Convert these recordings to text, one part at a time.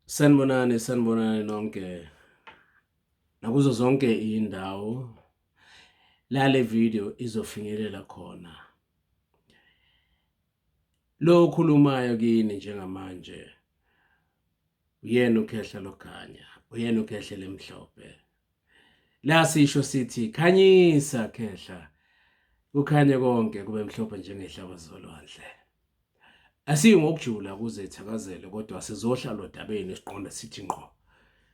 Sanibonani, sanibonani nonke nakuzo zonke iy'ndawo la le video izofinyelela khona. Lo okhulumayo kini njengamanje uyena uKhehla loKhanya, uyena uKhehla elimhlophe. La sisho sithi khanyisa Khehla, kukhanye konke kube mhlophe njengehlaba zolwandle. Asiyi ngokujula kuzethakazelo kodwa sizohlala odabeni siqonde sithi ngqo.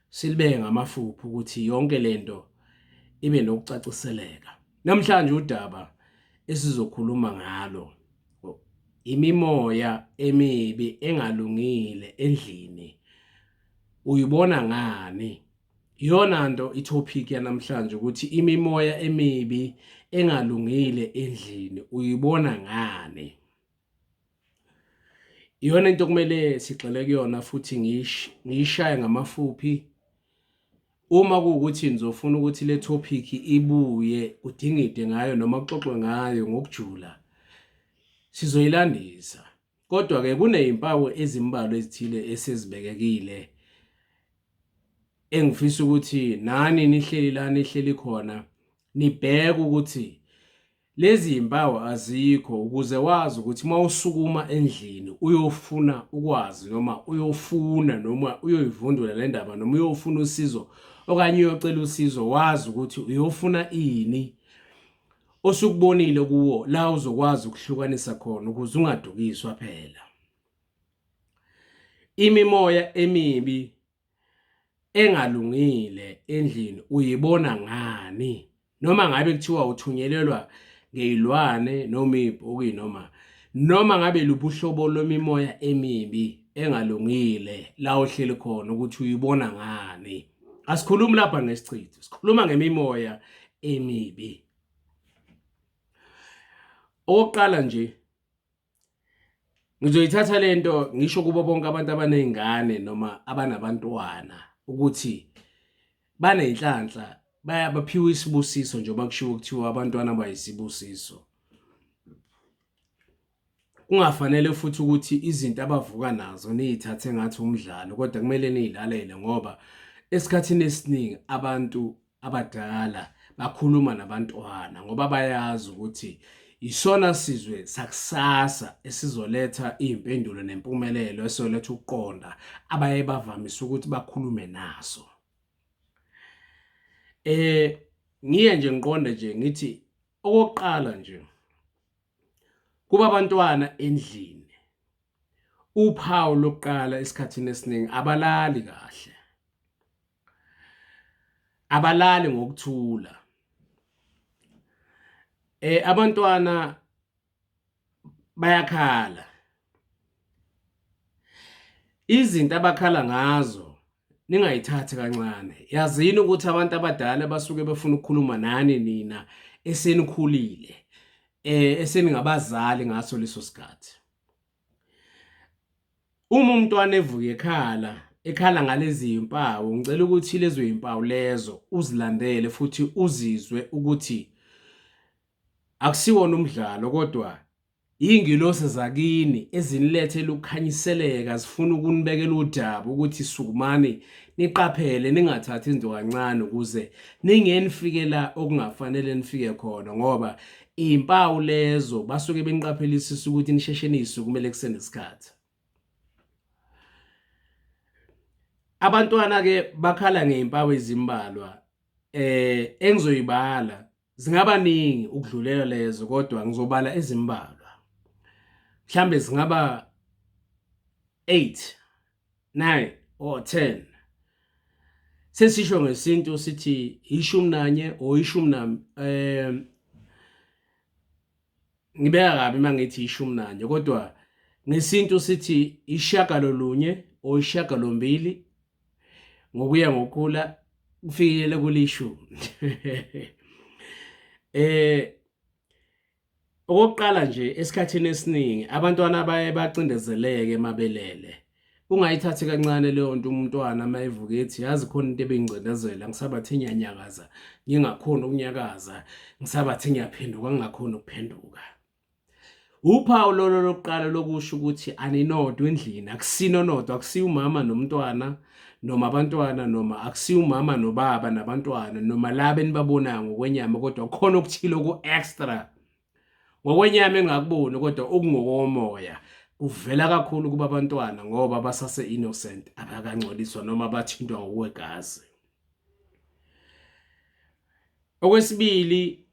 Silibeke ngamafuphi ukuthi yonke lento ibe nokucaciseleka. Namhlanje udaba esizokhuluma ngalo imimoya emibi engalungile endlini uyibona ngani? Iyona nto i-topic yanamhlanje ukuthi imimoya emibi engalungile endlini uyibona ngani? Iyona into okumele sigxile kuyona futhi ngiyishaye ngamafuphi. Uma kuwukuthi nizofuna ukuthi le topic ibuye kudingide ngayo noma kuxoxwe ngayo ngokujula, sizoyilandisa. Kodwa-ke kunezimpawu ezimbalwa ezithile esezibekekile engifisa ukuthi nani nihleli la nihleli khona nibheke ukuthi Lezi zimpawu azikho ukuze wazi ukuthi uma usukuma endlini uyofuna ukwazi noma uyofuna noma uyoyivundula le ndaba noma uyofuna usizo okanye uyocela usizo wazi ukuthi uyofuna ini osukubonile kuwo la uzokwazi ukuhlukanisa khona ukuze ungadukiswa phela. Imimoya emibi engalungile endlini uyibona ngani noma ngabe kuthiwa uthunyelelwa ngeyilwane noma ibhuki noma noma ngabe lubuhlobo lwemimoya emibi engalungile la ohleli khona ukuthi uyibona ngani. Asikhulumi lapha ngesichitho, sikhuluma ngemimoya emibi. Okokuqala nje Ngizoyithatha lento ngisho kubo bonke abantu abanezingane noma abanabantwana ukuthi banenhlanhla bayabaphiwa isibusiso njengoba kushiwo kuthiwa abantwana bayisibusiso. Kungafanele futhi ukuthi izinto abavuka nazo niyithathe ngathi umdlalo kodwa kumele niyilalele ngoba esikhathini esiningi abantu abadala bakhuluma nabantwana ngoba bayazi ukuthi isona sizwe sakusasa esizoletha iy'mpendulo nempumelelo esizoletha ukuqonda abaye bavamise ukuthi bakhulume naso. Eh ngiye nje ngiqonde nje ngithi okokuqala nje kuba abantwana endlini uphawu lokuqala esikhathini esiningi abalali kahle. Abalali ngokuthula. Abantwana bayakhala. Izinto abakhala ngazo ningayithathi kancane. Yazini ukuthi abantu abadala basuke befuna ukukhuluma nani nina esenikhulile, eseningabazali ngaso leso sikhathi. Uma umntwana evuka ekhala, ekhala ngalezi zimpawu, ngicela ukuthi lezo zimpawu lezo uzilandele futhi uzizwe ukuthi akusiwona umdlalo kodwa iy'ngilosi zakini ezinilethela ukukhanyiseleka zifuna ukunibekela udaba ukuthi sukumani niqaphele ningathathi izinto kancane ukuze ningenifike la okungafanele nifike khona ngoba Iy'mpawu lezo basuke beniqaphelisisa ukuthi nisheshe niyisukumele kusenesikhathi. Abantwana-ke bakhala ngey'mpawu ezimbalwa engizoyibala zingaba ningi ukudlulela lezo kodwa ngizobala ezimbalwa. Mhlambe zingaba 8 9 or 10 sesisho ngesintu sithi 11 or ishumi nam ngibeka kabi mangithi 11 kodwa ngesintu sithi ishiyagalolunye or ishiyagalombili ngokuya ngokukhula kufikele kulishumi. Okokuqala nje esikhathini esiningi abantwana baye bacindezeleke emabelele. Ungayithathi kancane leyo nto umntwana uma evuka ethi yazi khona into ebingicindezela ngisabathi ngiyanyakaza ngingakhoni ukunyakaza ngisabathi ngiyaphenduka ngingakhoni ukuphenduka. Uphawu lolo lokuqala lokusho ukuthi aninodwa endlini, akusino nodwa, akusiyo umama nomntwana noma abantwana noma akusiyo umama nobaba nabantwana noma laba enibabonayo ngokwenyama kodwa khona okuthile oku-extra ngokwenyama engakuboni kodwa okungokomoya kuvela kakhulu kuba abantwana ngoba basase innocent abakangcoliswa noma bathintwa ngokwegazi. Okwesibili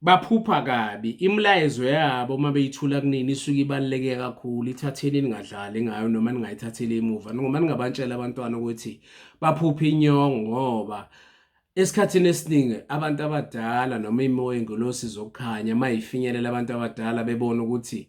baphupha kabi imilayezo yabo uma beyithula kunini isuke ibaluleke kakhulu ithatheni ningadlali ngayo noma ningayithatheli emuva noma ningabantshela abantwana ukuthi baphuphe inyongo ngoba esikhathini esiningi abantu abadala noma imoya ingelosi zokukhanya uma ifinyelela abantu abadala bebona ukuthi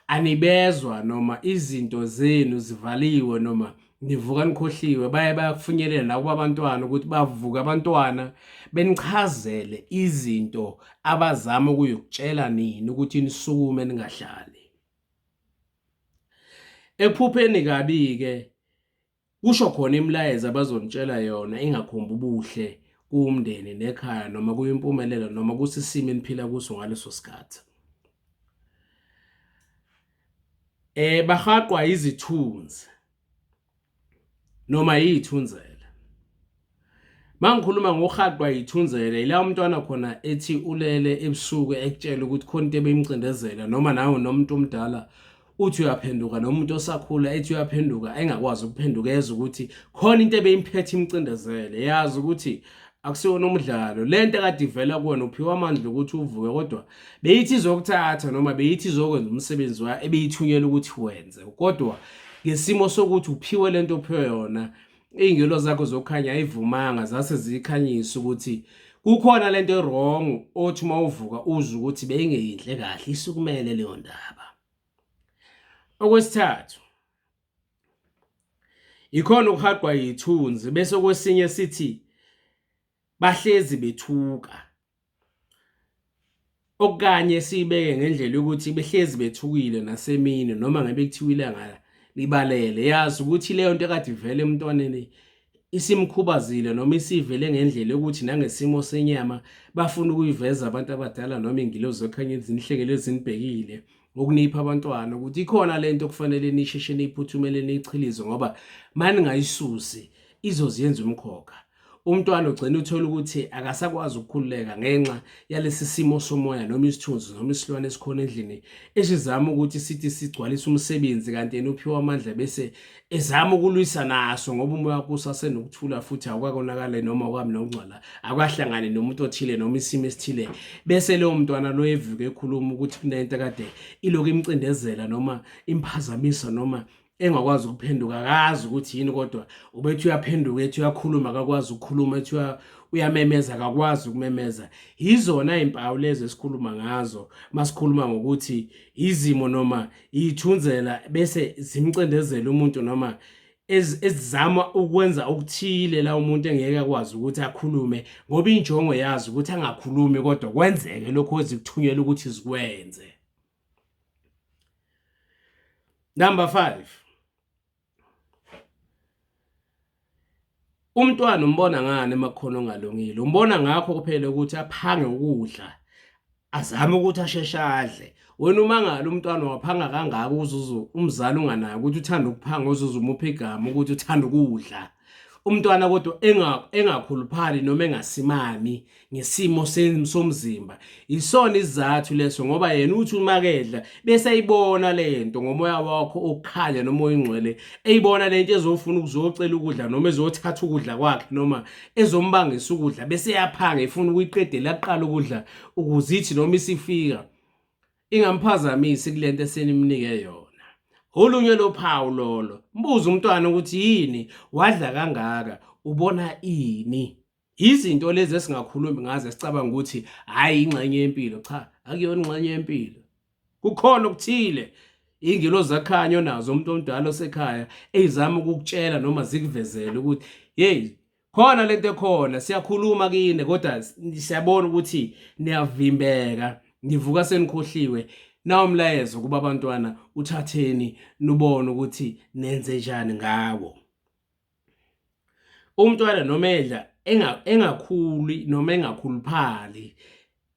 anibezwa noma izinto zenu zivaliwe noma nivuka nikhohliwe baye bayakufinyelela nakuba abantwana ukuthi bavuke abantwana benichazele izinto abazama ukuyokutshela nini ukuthi nisukume ningahlali ekuphupheni kabi-ke Kusho khona imilayezo abazonitshela yona ingakhombi ubuhle kuwumndeni nekhaya noma kuyimpumelelo noma kusisimo eniphila kuso ngaleso sikhathi. Eh bahaqwa izithunzi noma yithunzela. Mangikhuluma ngokuhaqwa yithunzela ila umntwana khona ethi ulele ebusuku ekutshela ukuthi khona into ebeyimcindezela noma nawe nomuntu omdala uthi uyaphenduka nomuntu osakhula ethi uyaphenduka engakwazi ukuphenduka ezwe ukuthi khona into ebeyimphethe imcindezele yazi ukuthi akusiwona umdlalo lento ekade ivela kuwena uphiwa amandla ukuthi uvuke kodwa beyithi izokuthatha noma beyithi izokwenza umsebenzi wayo ebeyithunyelwa ukuthi wenze kodwa ngesimo sokuthi uphiwe lento ophiwe yona Iy'ngelo zakho zokukhanya ayivumanga zase zikhanyisa ukuthi kukhona lento e-wrong othi uma uvuka uzwe ukuthi beyingeyinhle kahle isukumele leyo ndaba. Okwesithathu, ikhona ukuhaqwa yithunzi bese kwesinye sithi bahlezi bethuka. Okanye siyibeke ngendlela yokuthi behlezi bethukile nasemini noma ngabe kuthiwa ilanga libalele yazi ukuthi leyo nto ekade ivele emntwaneni isimkhubazile noma isivele ngendlela yokuthi nangesimo senyama bafuna ukuyiveza abantu abadala noma ingilozi zokhanya izinhlekelo ezinibhekile ngokunipha abantwana ukuthi ikhona lento okufanele nisheshe niyiphuthumele niyichilize ngoba maningayisusi izoziyenza umkhokha. Umntwana ugcina uthola ukuthi akasakwazi ukukhululeka ngenxa yalesi simo somoya noma isithunzi noma isilwane esikhona endlini esizama ukuthi sithi sigcwalise umsebenzi kanti yena uphiwa amandla bese ezama ukulwisa naso ngoba umoya wakho usasenokuthula futhi awukakonakali noma awukami nokungcola akahlangani nomuntu othile noma isimo esithile bese leyo mntwana lo evuke ekhuluma ukuthi kunento kade ilokhu imcindezela noma imphazamisa noma engakwazi ukuphenduka akazi ukuthi yini kodwa ubethi uyaphenduka ethi uyakhuluma akakwazi ukukhuluma ethi uyamemeza akakwazi ukumemeza yizona izimpawu lezo esikhuluma ngazo masikhuluma ngokuthi izimo noma iyithunzela bese zimcindezela umuntu noma ezizama ukwenza okuthile la umuntu engeke akwazi ukuthi akhulume ngoba injongo yazi ukuthi angakhulumi kodwa kwenzeke lokho ezikuthunyelwa ukuthi zikwenze. Number 5. Umntwana umbona ngani emakhono ongalungile? Umbona ngakho kuphela ukuthi aphange ukudla, azame ukuthi asheshe adle. Wena umangala umntwana waphanga kangaka uzuzu umzali unganayo ukuthi uthanda ukuphanga uzuzu umupha igama ukuthi uthanda ukudla. Umntwana kodwa engakhuluphali noma engasimami ngesimo somzimba isona isizathu leso ngoba yena uthi uma kedla bese eyibona lento ngomoya wakho okukhanya noma oyingcwele eyibona lento ezofuna ukuzocela ukudla noma ezothatha ukudla kwakhe noma ezombangisa ukudla bese yaphanga ifuna ukuyiqedela aqala ukudla ukuze ithi noma isifika ingamphazamisi kulento esenimnike yona. Olunye lophawu lolo. Mbuze umntwana ukuthi yini wadla kangaka ubona ini. Izinto lezi esingakhulumi ngazo esicabanga ukuthi hayi ingxenye yempilo cha akuyona ingxenye yempilo. Kukhona okuthile ingilozi zakhanya onazo umuntu omdala osekhaya eyizama ukukutshela noma zikuvezele ukuthi hey khona lento ekhona siyakhuluma kini kodwa siyabona ukuthi niyavimbeka nivuka senikhohliwe nawo umlayezo kuba abantwana uthatheni nubone ukuthi nenze njani ngawo. Umntwana noma edla engakhuli noma engakhuluphali.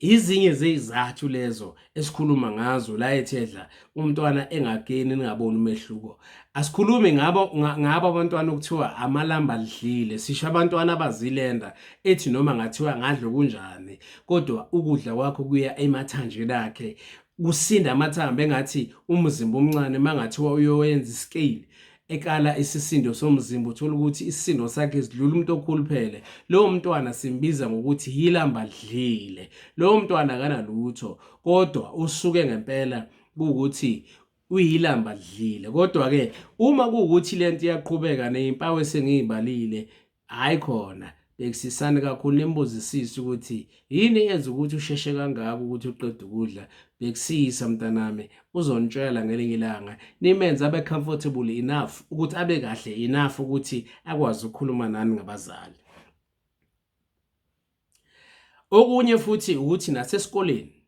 Izinye zeyizathu lezo esikhuluma ngazo la ethedla umntwana engageni ningaboni umehluko. Asikhulumi ngabo ngabo abantwana okuthiwa amalamba lidlile, sisho abantwana abazilenda ethi noma ngathiwa ngadla kunjani kodwa ukudla kwakho kuya emathanjeni akhe kusinda amathambo engathi umzimba omncane mangathiwa uyowenza iscale ekala isisindo somzimba uthola ukuthi isisindo sakhe sidlula umuntu okhuluphele. Lowo mntwana simbiza ngokuthi yilamba dlile. Lowo mntwana akanalutho kodwa usuke ngempela kuwukuthi uyilamba dlile. Kodwa-ke uma kuwukuthi lento iyaqhubeka neyimpawu esengiyibalile Hhayi khona, bhekisisani kakhulu nimbuzisise ukuthi yini eyenza ukuthi usheshe kangaka ukuthi uqede ukudla. Bhekisisa mntanami, uzonitshela ngelinye ilanga. Nimenze abe comfortable enough ukuthi abe kahle enough ukuthi akwazi ukukhuluma nani ngabazali. Okunye futhi ukuthi nasesikoleni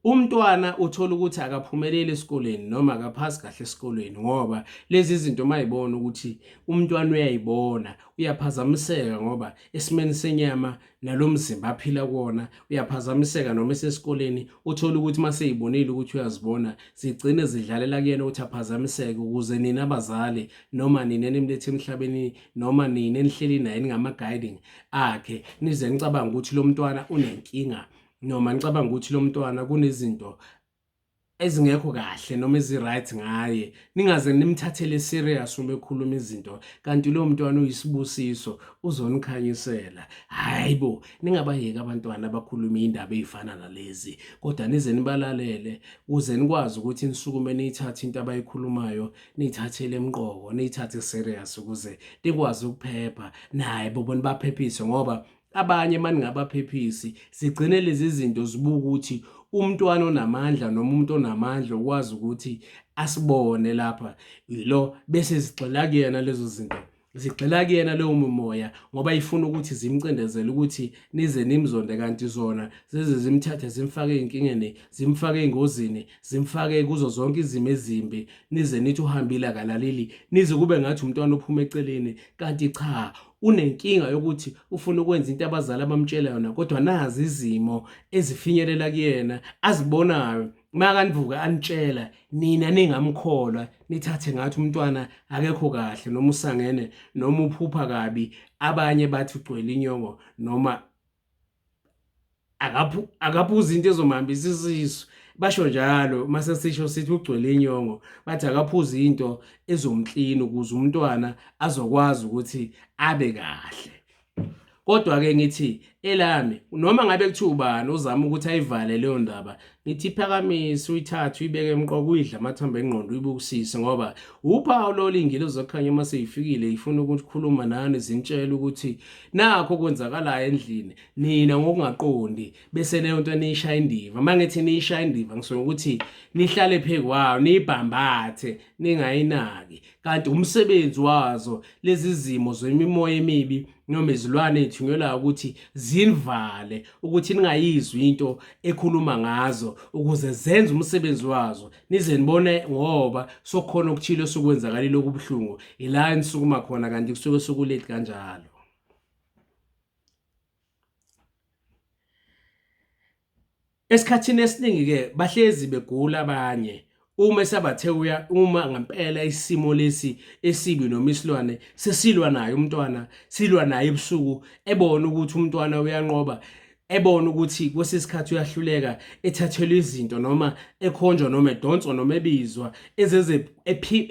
Umntwana uthola ukuthi akaphumeleli esikoleni noma akaphasi kahle esikoleni ngoba lezi zinto mayibona ukuthi umntwana uyayibona uyaphazamiseka ngoba esimeni senyama nalomzimba aphila kuwona uyaphazamiseka noma esesikoleni uthola ukuthi maseyibonile ukuthi uyazibona zigcine zidlalela kuyena ukuthi aphazamiseke ukuze nina abazali noma nina enimlethe emhlabeni noma nina enihleli naye ningama guiding akhe nize nicabanga ukuthi lo mntwana unenkinga noma ngicabanga ukuthi lo mntwana kunezinto ezingekho kahle noma ezi-right ngaye ningaze nimthathele serious uma ekhuluma izinto kanti lowo mntwana uyisibusiso uzonikhanyisela. Hhayi bo, ningabayeki abantwana abakhuluma iy'ndaba ey'fana nalezi kodwa nize nibalalele ukuze nikwazi ukuthi nisukume niyithathe into abayikhulumayo niyithathele emqoko niyithathe serious ukuze nikwazi ukuphepha naye bobo nibaphephise ngoba Abanye maningabaphephisi zigcine lezi zinto zibuka ukuthi umntwana onamandla noma umuntu onamandla okwazi ukuthi asibone lapha yilo bese zigxila kuyena lezo zinto zigxila kuyena leyo mimoya ngoba ifuna ukuthi zimcindezele ukuthi nize nimzonde kanti zona zize zimthathe zimfake ey'nkingeni zimfake ey'ngozini zimfake kuzo zonke izimo ezimbi nize nithi uhambile akalaleli nize kube ngathi umntwana ophuma eceleni kanti cha unenkinga yokuthi ufuna ukwenza into abazali abamtshela yona kodwa nazi izimo ezifinyelela kuyena azibonayo makanivuka anitshela nina ningamkholwa nithathe ngathi umntwana akekho kahle noma usangene noma uphupha kabi abanye bathi ugcwele inyongo noma akaphu akaphuzi into ezomhambisa isisu basho njalo mase sisho sithi ugcwele inyongo bathi akaphuzi into ezomklina ukuze umntwana azokwazi ukuthi abe kahle kodwa ke ngithi elami noma ngabe kuthiwa ubani uzama ukuthi ayivale leyo ndaba ngithi iphakamise uyithathe uyibeke emqoka uyidla amathambo engqondo uyibukisise ngoba uphawu lolu ingilo zokukhanya uma seyifikile ifuna ukukhuluma nani zinitshela ukuthi nakho okwenzakalayo endlini nina ngokungaqondi bese leyo nto niyishaya indiva uma ngithi niyishaya indiva ngisuke ukuthi nihlale phekwayo niyibhambathe ningayinaki kanti umsebenzi wazo lezi zimo zemimoya emibi noma izilwane ezithunyelwayo ukuthi zinivale ukuthi ningayizwi into ekhuluma ngazo ukuze zenze umsebenzi wazo nize nibone ngoba sokhona okuthile osukwenzakalile okubuhlungu ila enisukuma khona kanti kusuke sokulethi kanjalo. Esikhathini esiningi-ke bahlezi begula abanye uma esabathe uya uma ngempela isimo lesi esibi noma isilwane sesilwa naye umntwana silwa naye ebusuku ebona ukuthi umntwana uyanqoba ebona ukuthi kwesinye isikhathi uyahluleka ethathelwa izinto noma ekhonjwa noma edonswa noma ebizwa ezeze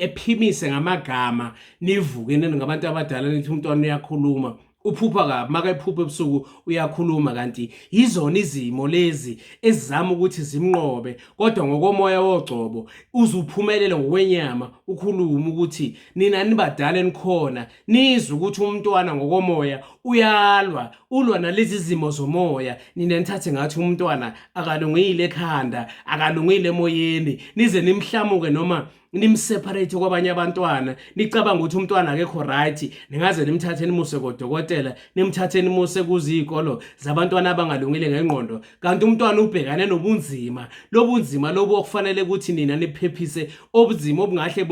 ephimise ngamagama nivuke nini ngabantu abadala nithi umntwana uyakhuluma uphupha kabi makayiphupha ebusuku uyakhuluma kanti yizona izimo lezi ezizama ukuthi zimnqobe kodwa ngokomoya wogcobo uzuphumelele ngokwenyama ukhulume ukuthi nina nibadala enikhona nizwe ukuthi umntwana ngokomoya uyalwa ulwa nalezi zimo zomoya nina nithathe ngathi umntwana akalungile ekhanda akalungile emoyeni nize nimhlamuke noma nimseparate kwabanye abantwana nicabanga ukuthi umntwana akekho right ningaze nimthathe nimuse kodokotela nimthathe nimuse kuzikolo zabantwana abangalungile ngengqondo kanti umntwana ubhekane nobunzima lobunzima lobu okufanele ukuthi nina niphephise obunzima obungahle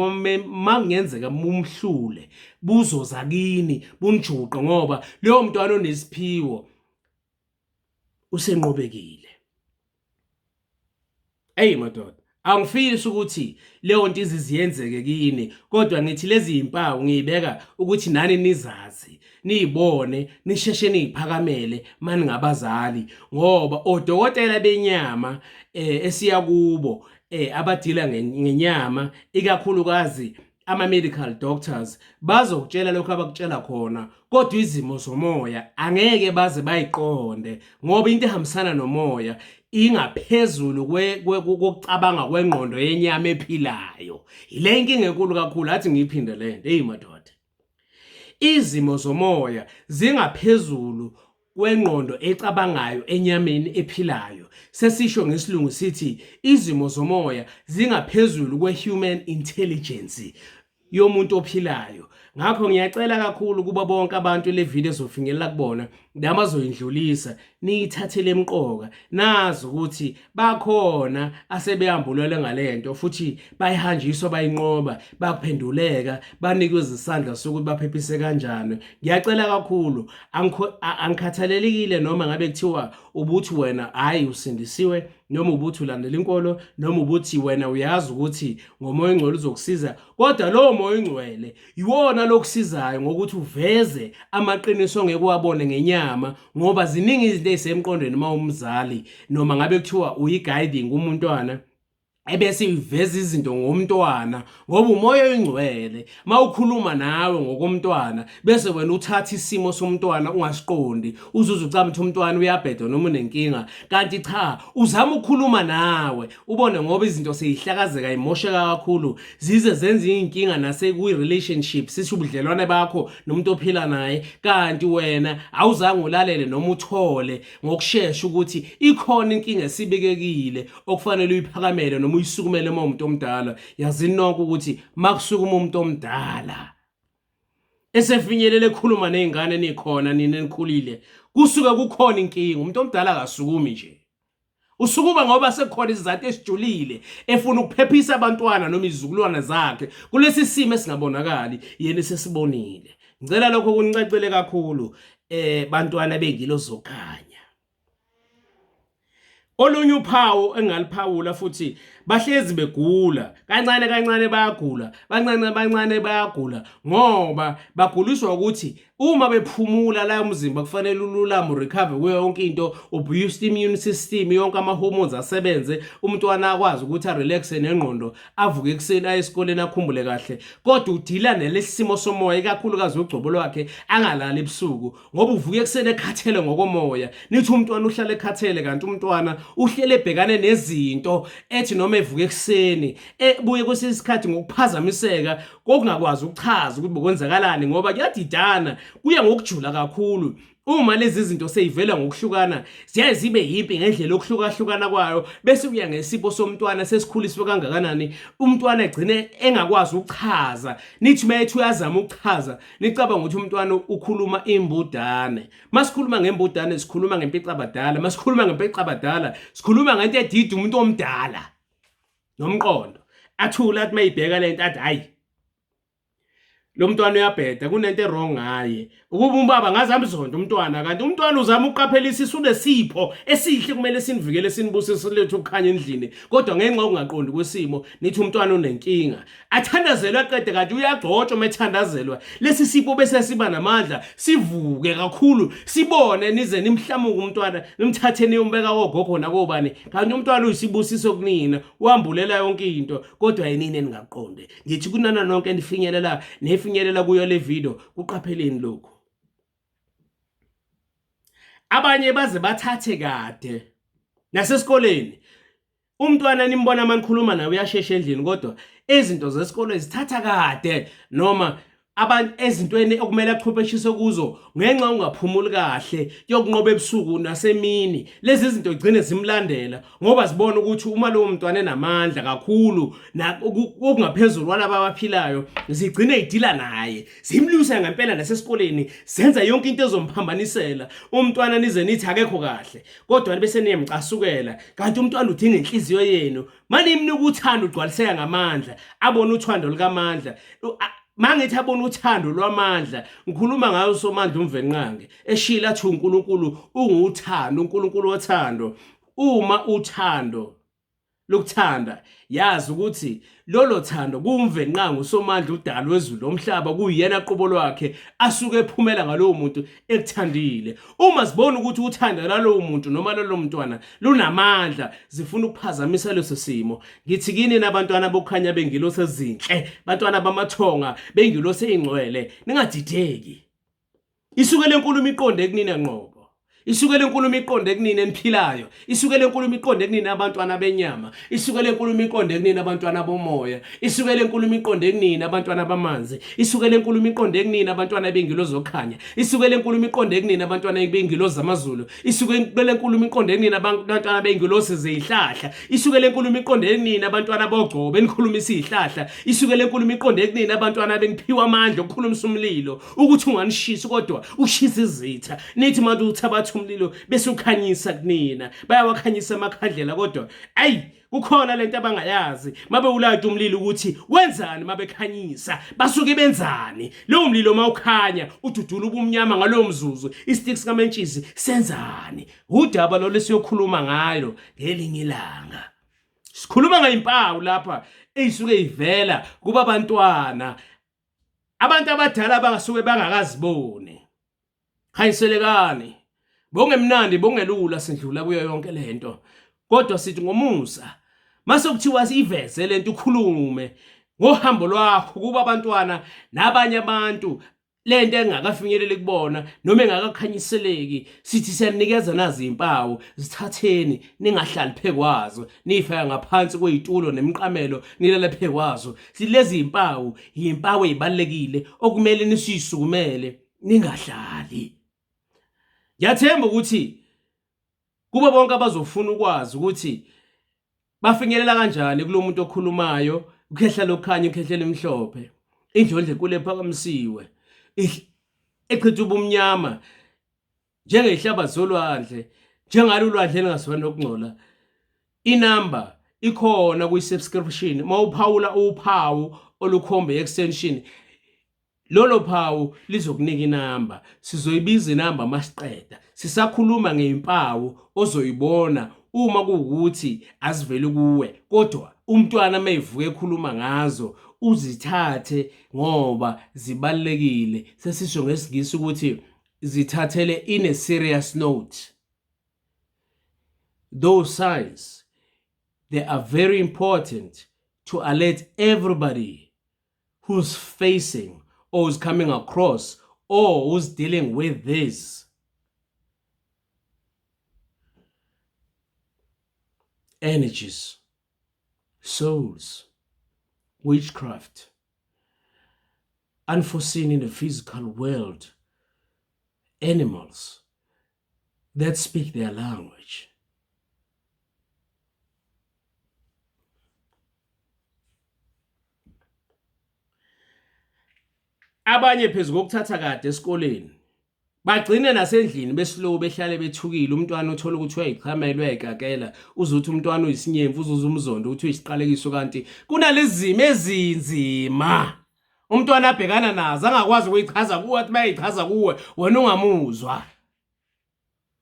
makungenzeka mumhlule buzoza kini bunijuqe ngoba leyo mntwana onesiphiwo usenqobekile. Eyi madoda, angifisi ukuthi leyo nto iziziyenzeke kini, kodwa ngithi lezi yimpawu ngiyibeka ukuthi nani nizazi, niyibone, nisheshe niyiphakamele maningabazali ngoba odokotela benyama eh esiya kubo eh abadila ngenyama ikakhulukazi ama-medical doctors bazokutshela lokho abakutshela khona kodwa izimo zomoya angeke baze bayiqonde ngoba into ehambisana nomoya ingaphezulu kokucabanga kwengqondo yenyama ephilayo. Yile nkinga enkulu kakhulu athi ngiyiphinde le nto. Eyi madoda, izimo zomoya zingaphezulu kwengqondo ecabangayo enyameni ephilayo. Sesisho ngesilungu sithi izimo zomoya zingaphezulu kwe-human intelligence yomuntu ophilayo. Ngakho ngiyacela kakhulu kubo bonke abantu le video ezofinyelela kubona nabazoyindlulisa niyithathele emqoka nazi ukuthi bakhona asebeyambulelwe ngalento futhi bayihanjiswa bayinqoba baphenduleka banikwe izisandla sokuthi baphephise kanjani. Ngiyacela kakhulu, angikhathalelekile noma ngabe kuthiwa ubuthi wena hhayi usindisiwe noma ubuthi ulandela inkolo noma ubuthi wena uyazi ukuthi ngomoya ongcwele uzokusiza, kodwa lowo moya ongcwele iwona lokusizayo ngokuthi uveze amaqiniso ongeke uwabone ngenyama ngoba ziningi izinto ezisemqondweni uma umzali noma ngabe kuthiwa uyi-guiding umuntwana ebese iveza izinto ngomntwana ngoba umoya oyingcwele mawukhuluma nawe ngokomntwana bese wena uthatha isimo somntwana ungasiqondi uzuze ucabanga ukuthi umntwana uyabheda noma unenkinga kanti cha uzama ukukhuluma nawe ubone ngoba izinto seyihlakazeka imosheka kakhulu zize zenze iy'nkinga nasekwi-relationship sisho ubudlelwane bakho nomuntu ophila naye kanti wena awuzange ulalele noma uthole ngokushesha ukuthi ikhona inkinga esibekekile okufanele uyiphakamele noma uyisukumele uma umuntu omdala. Yazini nonke ukuthi makusukuma umuntu omdala esefinyelele ekhuluma nezingane nikhona nina enikhulile kusuke kukhona inkinga. Umuntu omdala akasukumi nje, usukuma ngoba sekukhona isizathu esijulile efuna ukuphephisa abantwana noma izizukulwane zakhe kulesi simo esingabonakali yena esesibonile. Ngicela lokho kunicacele kakhulu bantwana bengilo zokhanya. Olunye uphawu engingaliphawula futhi bahlezi begula kancane kancane bayagula bancane bancane bayagula ngoba baguliswa ukuthi uma bephumula la umzimba kufanele ululame urecover kuyo yonke into uboost immune system yonke ama hormones asebenze umntwana akwazi ukuthi arelaxe nengqondo avuke ekuseni aye esikoleni akhumbule kahle kodwa udila nelesimo somoya ikakhulukazi ugcobo lwakhe angalali ebusuku ngoba uvuka ekuseni ekhathele ngokomoya. Nithi umntwana uhlala ekhathele kanti umntwana uhlele ebhekane nezinto ethi noma evuka ekuseni ebuye kwesinye isikhathi ngokuphazamiseka kokungakwazi ukuchaza ukuthi bokwenzakalani ngoba kuyadidana kuya ngokujula kakhulu. Uma lezi zinto seyivela ngokuhlukana ziyaye zibe yimpi ngendlela yokuhlukahlukana kwayo bese kuya ngesipho somntwana sesikhuliswe kangakanani umntwana egcine engakwazi ukuchaza. Nithi uma ethi uyazama ukuchaza nicabanga ukuthi umntwana ukhuluma imbudane. Masikhuluma ngembudane sikhuluma ngempicabadala, masikhuluma ngempicabadala sikhuluma ngento edida umuntu omdala nomqondo. Athule athi mayibheka lento athi hayi lo mntwana uyabheda kunento erong ngaye ukuba ubaba ngaze amzonde umntwana kanti umntwana uzama ukuqaphelisisa unesipho esihle kumele sinivikele sinibusise lethu ukukhanya endlini kodwa ngenxa yokungaqondi kwesimo nithi umntwana unenkinga athandazelwe aqede kanti uyagcotshwa uma ethandazelwa lesi sipho bese siba namandla sivuke kakhulu sibone nize nimhlamuke umntwana nimthathe niyombeka kogogo nakobani kanti umntwana uyisibusiso kunina wambulela yonke into kodwa yinini eningaqonde ngithi kunana nonke enifinyelela nefinyelela kuyo le video kuqapheleni lokhu. Abanye baze bathathe kade nasesikoleni umntwana nimbona manikhuluma naye uyashesha endlini kodwa izinto zesikole zithatha kade noma abantu ezintweni okumele achwepheshiswe kuzo ngenxa ungaphumuli kahle yokunqoba ebusuku nasemini lezi zinto gcine zimlandela ngoba zibona ukuthi uma lowo mntwana enamandla kakhulu okungaphezulu kwalaba abaphilayo zigcine idila naye zimlwisa ngempela nasesikoleni zenza yonke into ezomphambanisela umntwana nize nithi akekho kahle kodwa bese niyamcasukela kanti umntwana udinga inhliziyo yenu manimnika uthando ugcwaliseka ngamandla abone uthando lukamandla mangithi abona uthando lwamandla ngikhuluma ngayo uSomandla uMvelinqangi eshila athi uNkulunkulu unguthando uNkulunkulu wothando uma uthando. lokuthanda, yazi ukuthi lolo thando kuwumvenqangi uSomandla udali wezulu lomhlaba kuyena qobo lwakhe asuke ephumela ngalowo muntu ekuthandile. Uma zibona ukuthi uthando lalowo muntu noma lalo mntwana lunamandla, zifuna ukuphazamisa leso simo. Ngithi kini nabantwana bokukhanya bengilosi ezinhle, bantwana bamathonga bengilosi eyingcwele, ningadideki. Isuke lenkulumo iqonde kunina ngqobo. Isuke lenkulumo iqonde kunina eniphilayo. Isuke lenkulumo iqonde kunina abantwana benyama. Isuke lenkulumo iqonde kunina abantwana bomoya. Isuke lenkulumo iqonde kunina abantwana bamanzi. Isuke lenkulumo iqonde kunina abantwana bengilo zokhanya. Isuke lenkulumo iqonde kunina abantwana bengilo zamazulu. Isuke lenkulumo iqonde kunina abantwana bengilosi zezihlahla. Isuke lenkulumo iqonde kunina abantwana bogcobo enikhulumisa izihlahla. Isuke lenkulumo iqonde kunina abantwana beniphiwa amandla okukhulumisa umlilo. Ukuthi unganishisi kodwa ushisa izitha. Nithi manje uthabatha umlilo bese ukhanyisa kunina. Bayawakhanyisa amakhandlela kodwa ayi kukhona lento abangayazi mabe ulayita umlilo ukuthi wenzani mabekhanyisa basuke benzani lowo mlilo mawukhanya ududula ubumnyama ngalowo mzuzu isticks kamentshisi senzani udaba lolu esiyokhuluma ngayo ngelinye ilanga. Sikhuluma ngezimpawu lapha eyisuke ivela kuba abantwana abantu abadala abangasuke bangakaziboni. Khanyiselekani, bongemnandi bongelula sindlula kuyo yonke lento, kodwa sithi ngomusa mase kuthiwa siyiveze lento ukhulume ngohambo lwakho kuba abantwana nabanye abantu lento engakafinyeleli kubona noma engakakhanyiseleki. Sithi siyanikeza nazi impawu, zithatheni ningahlali phekwazo, nifaka ngaphansi kwezitulo nemiqamelo nilale phekwazo. Silezi impawu yimpawu ezibalekile okumele nisisukumele ningahlali. Ngiyathemba ukuthi kubo bonke abazofuna ukwazi ukuthi bafinyelela kanjani kulo muntu okhulumayo, ukhehla lokukhanya, ukhehla elimhlophe, indlondlo enkulu ephakamisiwe echitha ubumnyama njengezihlaba zolwandle, njengalo ulwandle elingaziwa nokungcola. Inamba ikhona kwi-subscription, uma uphawula uphawu olukhomba i-extension, lolo phawu lizokunika inamba. Sizoyibiza inamba masiqeda. Sisakhuluma ngezimpawu ozoyibona uma kuwukuthi aziveli kuwe, kodwa umntwana mayevuka ekhuluma ngazo uzithathe ngoba zibalulekile. Sesisho ngesiNgisi ukuthi zithathele in a serious note. Those signs, they are very important to alert everybody who's facing or who's coming across or who's dealing with these energies, souls, witchcraft, unforeseen in the physical world, animals that speak their language. Abanye phezu kokuthatha kade esikoleni bagcine nasendlini beslow, behlale bethukile. Umntwana uthola ukuthi uyayichamela, uyayikakela, uze uthi umntwana uyisinyemfu, uzuze umzondo ukuthi uyisiqalekiso, kanti kunalezi zimo ezinzima umntwana abhekana nazo angakwazi ukuyichaza kuwe, athi bayayichaza kuwe wena ungamuzwa.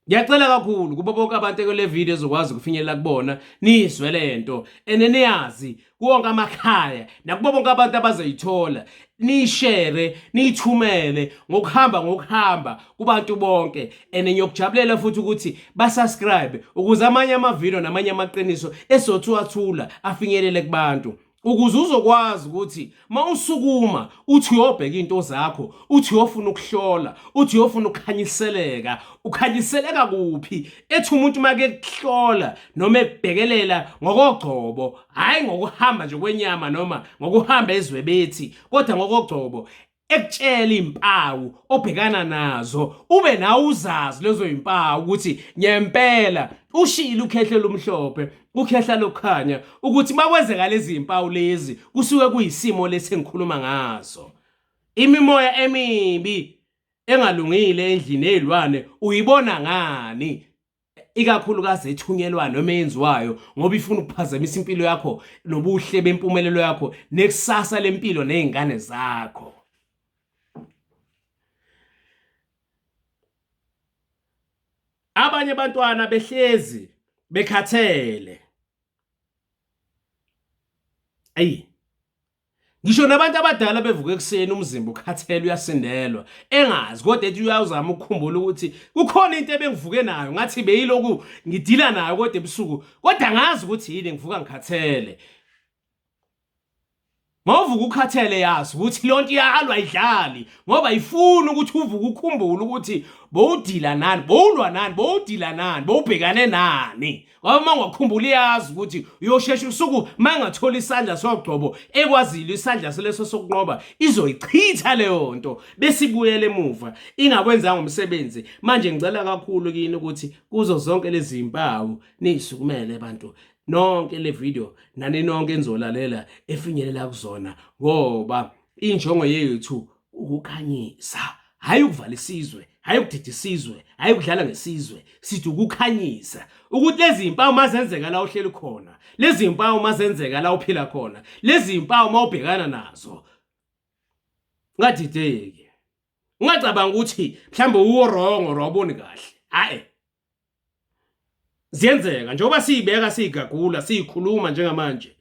Ngiyacela kakhulu kubo bonke abantu ekule video ezokwazi ukufinyelela kubona, niyizwe lento ene niyazi kuwonke amakhaya nakubo bonke abantu abazoyithola, niyishere niyithumele ngokuhamba ngokuhamba kubantu bonke. Ene ngiyokujabulela futhi ukuthi basubscribe ukuze amanye amavideo namanye amaqiniso esothuwathula afinyelele kubantu, ukuze uzokwazi ukuthi mawusukuma uthi uyobheka into zakho, uthi uyofuna ukuhlola, uthi uyofuna ukukhanyiseleka, ukhanyiseleka kuphi? Ethi umuntu make kuhlola noma ekubhekelela ngokogcobo, hayi ngokuhamba nje kwenyama noma ngokuhamba ezwebethi, kodwa ngokogcobo ekutshela impawu obhekana nazo, ube nawe uzazi lezo impawu ukuthi ngempela ushilo ukhehla lumhlophe, ukhehla lokukhanya, ukuthi makwenzeka lezi impawu lezi kusuke kuyisimo lesi engikhuluma ngaso. Imimoya emibi engalungile endlini ezilwane uyibona ngani? Ikakhulukazi ethunyelwa noma eyenziwayo ngoba ifuna ukuphazamisa impilo yakho nobuhle bempumelelo yakho nekusasa lempilo nezingane zakho. Abanye abantwana behlezi bekhathele. Ayi. Ngisho nabantu abadala bevuka ekuseni umzimba ukhathele uyasindelwa engazi kodwa ethi uyawuzama ukukhumbula ukuthi kukhona into ebengivuke nayo ngathi beyiloku ngidila nayo kodwa ebusuku kodwa ngazi ukuthi yini ngivuka ngikhathele. Mawuvuka ukhathele yazi ukuthi lonto iyalwa ayidlali ngoba ifuna ukuthi uvuke ukhumbule ukuthi bowudila nani, bowulwa nani, bowudila nani, bowubhekane nani. Ngoba uma ungakhumbula iyazi ukuthi uyoshesha usuku mangathola isandla sogcobo ekwazile isandla leso sokunqoba izoyichitha leyo nto bese ibuyele emuva ingakwenzanga umsebenzi. Manje ngicela kakhulu kini ukuthi kuzo zonke lezi zimpawu niyisukumele bantu nonke le video nani nonke enizolalela efinyelela kuzona ngoba injongo yethu ukukhanyisa hayi ukuvala isizwe hayi ukudida isizwe hayi ukudlala ngesizwe sithi ukukhanyisa ukuthi lezi zimpawu mazenzeka la uhleli khona lezi zimpawu mazenzeka la uphila khona lezi zimpawu mawubhekana nazo ungadideki ungacabanga ukuthi mhlawumbe uwo wrong or awuboni kahle hayi ziyenzeka njengoba siyibeka siyigagula siyikhuluma njengamanje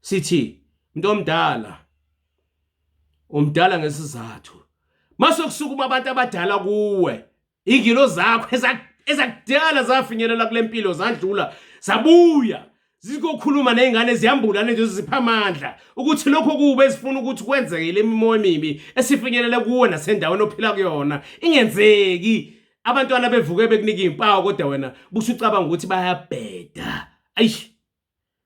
sithi umuntu omdala umdala ngesizathu mase kusukuma abantu abadala kuwe ingilo zakho ezakudala zafinyelela kule mpilo zadlula zabuya zikokhuluma nezingane ziyambula lento zipha amandla ukuthi lokho kubi ezifuna ukuthi kwenzeke le mimoya emibi esifinyelele kuwe nasendaweni ophila kuyona ingenzeki abantwana bevuke bekunika izimpawu kodwa wena busucabanga ukuthi bayabheda ayi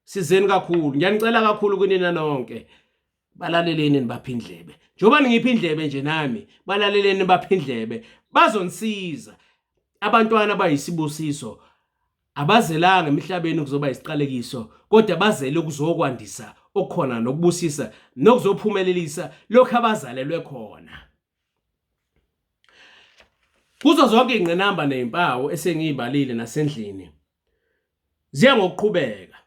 sizeni kakhulu ngiyanicela kakhulu kunina nonke balaleleni nibapha indlebe njengoba ningipha indlebe nje nami balaleleni nibapha indlebe bazonisiza abantwana bayisibusiso Abazelanga emhlabeni ukuzoba isiqalekiso, kodwa bazele ukuzokwandisa okukhona nokubusisa nokuzophumelelisa lokhu abazalelwe khona. Kuzo zonke ingqinamba nezimpawu esengiyibalile nasendlini ziya ngokuqhubeka.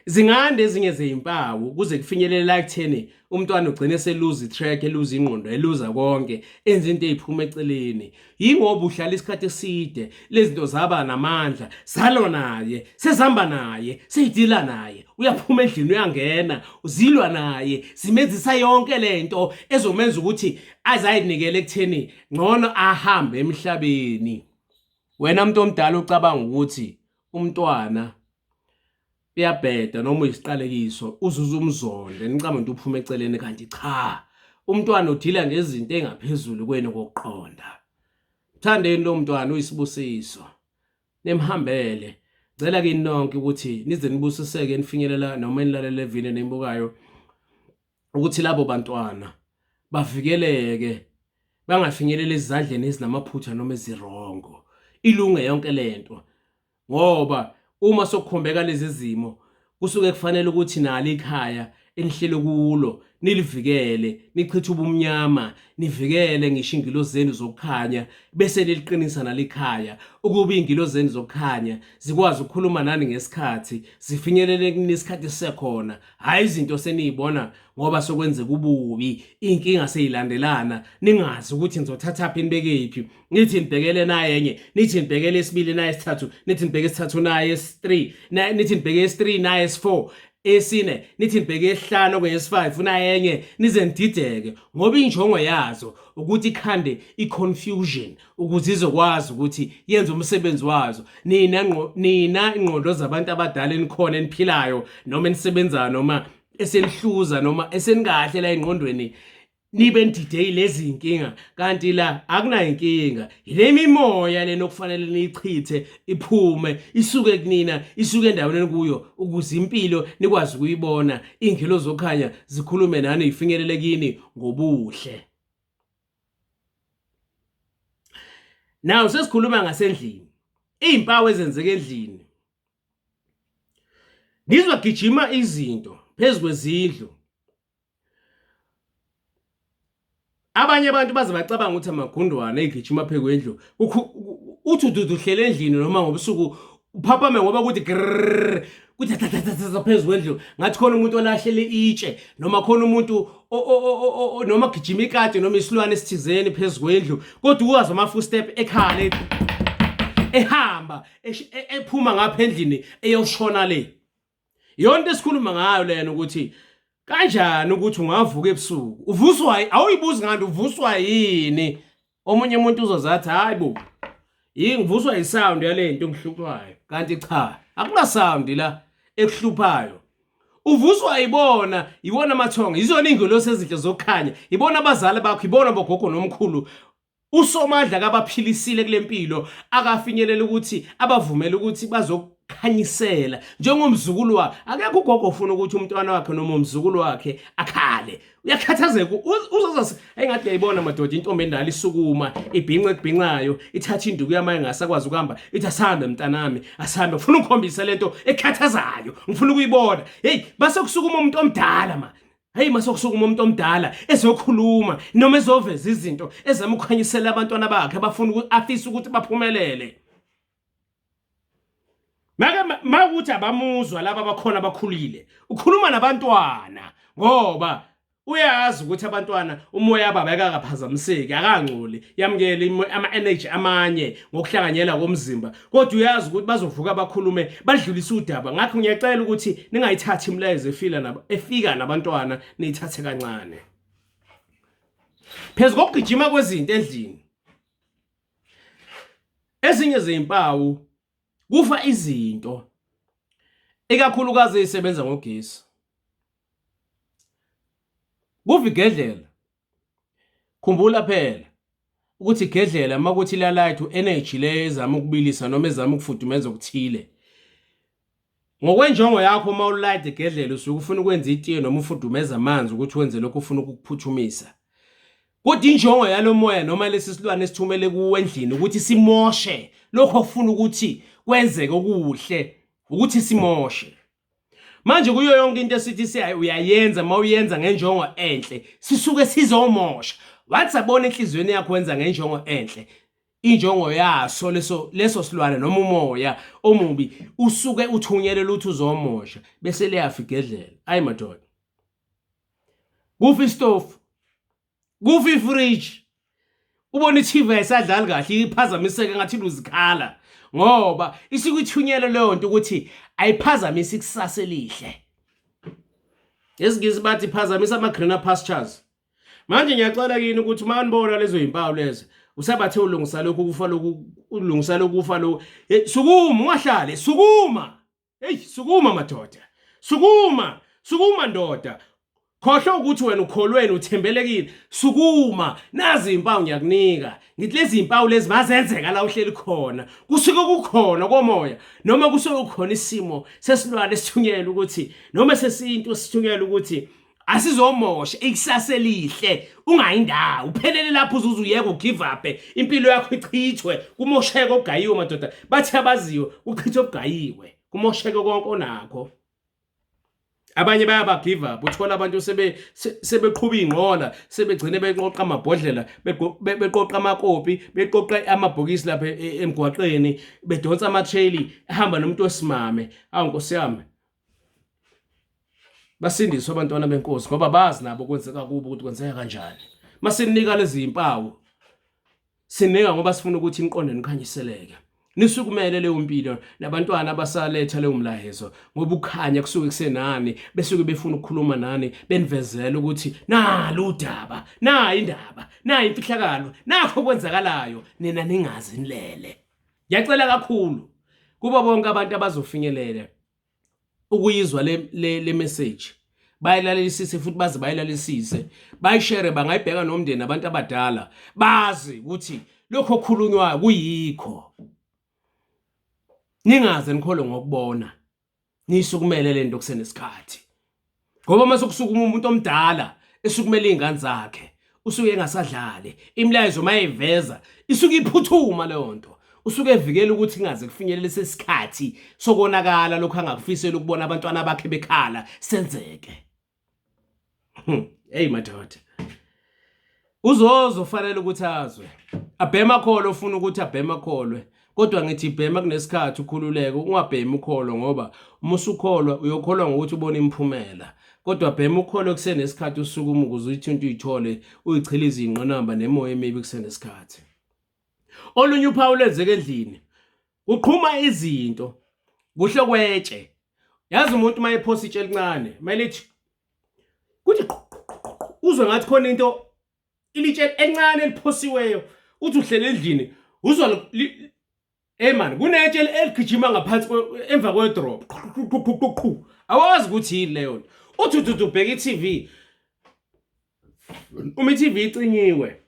Zinganda ezinye zeyimpawu kuze kufinyelele la ekutheni umntwana ugcine seluza i-track, eluza ingqondo, eluza konke, enza into eziphuma eceleni. Yingoba uhlala isikhathi eside, lezi zinto zaba namandla, zalwa naye, sezihamba naye, seyidila naye. Uyaphuma endlini uyangena, zilwa naye, zimenzisa yonke le nto ezomenza ukuthi aze ayinikele ekutheni ngcono ahambe emhlabeni. Wena muntu omdala ucabanga ukuthi umntwana uyabheda noma uyisiqalekiso uzuze umzonde nicabanga ukuthi uphuma eceleni kanti cha umntwana udila ngezinto engaphezulu kwenu kokuqonda mthandeni lo mntwana uyisibusiso nimhambele ngicela kini nonke ukuthi nize nibusiseke nifinyelela noma enilalele vile nibukayo ukuthi labo bantwana bavikeleke bangafinyeleli ezandleni ezinamaphutha noma ezirongo ilunge yonke lento ngoba uma sokukhombeka lezi zimo kusuke kufanele ukuthi nalo ikhaya enihlele kulo nilivikele nichithe ubumnyama nivikele ngisho ingilo zenu zokukhanya bese niliqinisa nalikhaya ukuba ingilo zenu zokukhanya zikwazi ukukhuluma nani ngesikhathi zifinyelele kunisikhathi sisekhona hhayi izinto seniyibona ngoba sokwenzeka ububi inkinga seyilandelana ningazi ukuthi nizothathaphi nibekephi nithi nibhekele naye enye nithi nibhekele esibili naye esithathu nithi nibheke esithathu naye esi-3 nithi nibheke esi-3 naye esi-4 esine nithi nibheke esihlanu okwenye-5 naye enye nize nidideke ngoba injongo yazo ukuthi ikhande i-confusion ukuze izokwazi ukuthi yenze umsebenzi wazo nina nina ingqondo zabantu abadala enikhona eniphilayo noma enisebenzayo noma esenihluza noma esenikahle la engqondweni nibe nididey lezi inkinga kanti la akunayo inkinga yile mimoya lena okufanele niyichithe iphume isuke kunina isuke endaweni enikuyo ukuze impilo nikwazi ukuyibona ingilo zokhanya zikhulume nani ifinyelele kini ngobuhle Now sesikhuluma ngasendlini. Izimpawu ezenzeka endlini. Ngizwa gijima izinto phezu kwezindlu. Abanye abantu baze bacabanga ukuthi amagundwane egijima phezu kwendlu. Uthi ududu uhlele endlini noma ngobusuku uphaphame ngoba kuthi grrr kuthi thathathatha phezu kwendlu ngathi khona umuntu olahlele itshe noma khona umuntu noma gijima ikati noma isilwane esithizeni phezu kwendlu kodwa uwazi ama-footstep ekhala ehamba ephuma ngapha endlini eyoshona le. Yonke esikhuluma ngayo lena ukuthi kanjani ukuthi ungavuka ebusuku uvuswa, awuyibuzi ngani uvuswa yini. Omunye umuntu uzozathi hayi bo, yini ngivuswa isound yalento engihluphayo, kanti cha, akuna sound la ekuhluphayo. Uvuswa ibona, iwona amathongo, izona ingelosi ezinhle zokukhanya, ibona abazali bakho, ibona bogogo nomkhulu. USomandla akabaphilisile kulempilo, akafinyelela ukuthi abavumele ukuthi bazokukhanyisela njengomzukulu wakhe. Akekho ugogo ofuna ukuthi umntwana wakhe noma umzukulu wakhe akhale, uyakhathazeka, uzoza engathi uyayibona madoda intombi endala isukuma ibhince ekubhincayo, ithatha induku yamaye ngasakwazi ukuhamba, ithi asambe mntanami, asambe, ngifuna ukukhombisa lento ekhathazayo, ngifuna ukuyibona. Hey, base kusukuma umuntu omdala ma. Hey, mase kusukuma umuntu omdala ezokhuluma noma ezoveza izinto ezama ukukhanyisela abantwana bakhe abafuna ukuthi afisa ukuthi baphumelele. Make makuthi abamuzwa laba abakhona abakhulile, ukhuluma nabantwana ngoba uyazi ukuthi abantwana umoya baba akakaphazamiseki, akangcoli, yamukele ama-energy amanye ngokuhlanganyela komzimba, kodwa uyazi ukuthi bazovuka bakhulume badlulise udaba. Ngakho ngiyacela ukuthi ningayithathi imilayezo efila nabo efika nabantwana, niyithathe kancane. Phezu kokugijima kwezinto endlini, ezinye zezimpawu kufa izinto ikakhulukazi ezisebenza ngogesi. Kufa igedlela. Khumbula phela ukuthi igedlela uma kuthi lalight u-energy le ezama ukubilisa noma ezama ukufudumeza okuthile. Ngokwenjongo yakho uma ulight igedlela usuke ufuna ukwenza itiye noma ufudumeza amanzi ukuthi wenze lokho ufuna ukukuphuthumisa. Kodwa injongo yalo moya noma lesi silwane esithumele kuwe endlini ukuthi simoshe lokho okufuna ukuthi kwenzeke okuhle, ukuthi simoshe. Manje kuyo yonke into esithi siyayi uyayenza, uma uyenza ngenjongo enhle sisuke sizomosha. Wathi sabona enhliziyweni yakho wenza ngenjongo enhle, injongo yaso leso silwane noma umoya omubi usuke uthunyelele ukuthi uzomosha, bese liyafa igedlela. Ayi madoda, kufa isitofu, kufa ifridge, ubona i-TV ayisadlali kahle, iphazamiseke ngathi luzikhala, ngoba isuke ithunyelwe leyo nto ukuthi ayiphazamise ikusasa elihle. NgesiNgisi bathi phazamisa ama-greener pastures. Manje ngiyacela kini ukuthi uma nibona lezo yimpawu lezo, usabathe ulungisa lokhu kufa lokhu, ulungisa lokhu kufa lokhu, hey, sukuma, ungahlali, sukuma. Hey, sukuma madoda, sukuma, sukuma ndoda. Khohlwa ukuthi wena ukholweni uthembelekile, sukuma. Nazi impawu ngiyakunika, ngithi lezi impawu lezi mazenzeka la uhleli khona, kusuke kukhona komoya noma kusuke kukhona isimo sesilwane esithunyelwe ukuthi noma sesintu esithunyelwe ukuthi asizomosha ikusasa elihle. Ungayindawo uphelele lapho, uzuze uyeke ugive up, impilo yakho ichithwe, kumosheke okugayiwe madoda. Bathi abaziyo kuchithwe okugayiwe, kumosheke konke onakho. Abanye bayaba give up, uthola abantu sebeqhuba ingqola, sebegcine beqoqa amabhodlela, beqoqa amakopi, beqoqa amabhokisi lapha emgwaqeni, bedonsa ama-trailer, ehamba nomuntu wesimame. Awu nkosi yami, basindiswe abantwana benkosi ngoba bazi nabo kwenzeka kubo ukuthi kwenzeka kanjani. Masinika lezi zimpawu, sinika ngoba sifuna ukuthi imiqondo nikhanyiseleke, nisukumele leyo mpilo nabantwana abasaletha leyo mlayezo, ngoba ukukhanya kusuke kusenani, besuke befuna ukukhuluma nani, benivezela ukuthi nalu udaba, nayi indaba, nayi imfihlakalo, nakho okwenzakalayo, nina ningazi, nilele. Ngiyacela kakhulu kubo bonke abantu abazofinyelela ukuyizwa le message, bayilalelisise futhi baze bayilalelisise, bayishare, bangayibheka nomndeni, abantu abadala bazi ukuthi lokho okukhulunywayo kuyikho. Ningaze nikholwe ngokubona, niyisukumele le nto kusenesikhathi, ngoba uma sekusukuma umuntu omdala esukumela iy'ngane zakhe, usuke engasadlali. Imilayezo uma eyiveza isuke iphuthuma leyo nto, usuke evikela ukuthi ingaze kufinyelele sesikhathi sokonakala lokhu angakufisela ukubona abantwana bakhe bekhala senzeke. Hey madoda, uzozo fanele ukuthi azwe, abhema kholo ufuna ukuthi abhema kholwe, kodwa ngithi bhema kunesikhathi, ukhululeke, ungabhemi ukholo, ngoba uma usukholwa uyokholwa ngokuthi ubone imiphumela. Kodwa bhema ukholwe kusenesikhathi, usukuma ukuze uyithinte, uyithole, uyichilize ingqinamba nemoya emibi kusenesikhathi. Olunye uphawu lwenzeka endlini, kuqhuma izinto kuhle kwetshe. Yazi umuntu uma ephosa itshe elincane, mayelithi kuthi uzwe ngathi khona into ilitshe encane eliphosiweyo uthi uhlele endlini uzwa Hey man, kunetshe eligijima ngaphansi emva kwedrop. Awazi ukuthi yini leyo nto. Uthi uthi ubheka i-TV. Uma i-TV icinyiwe.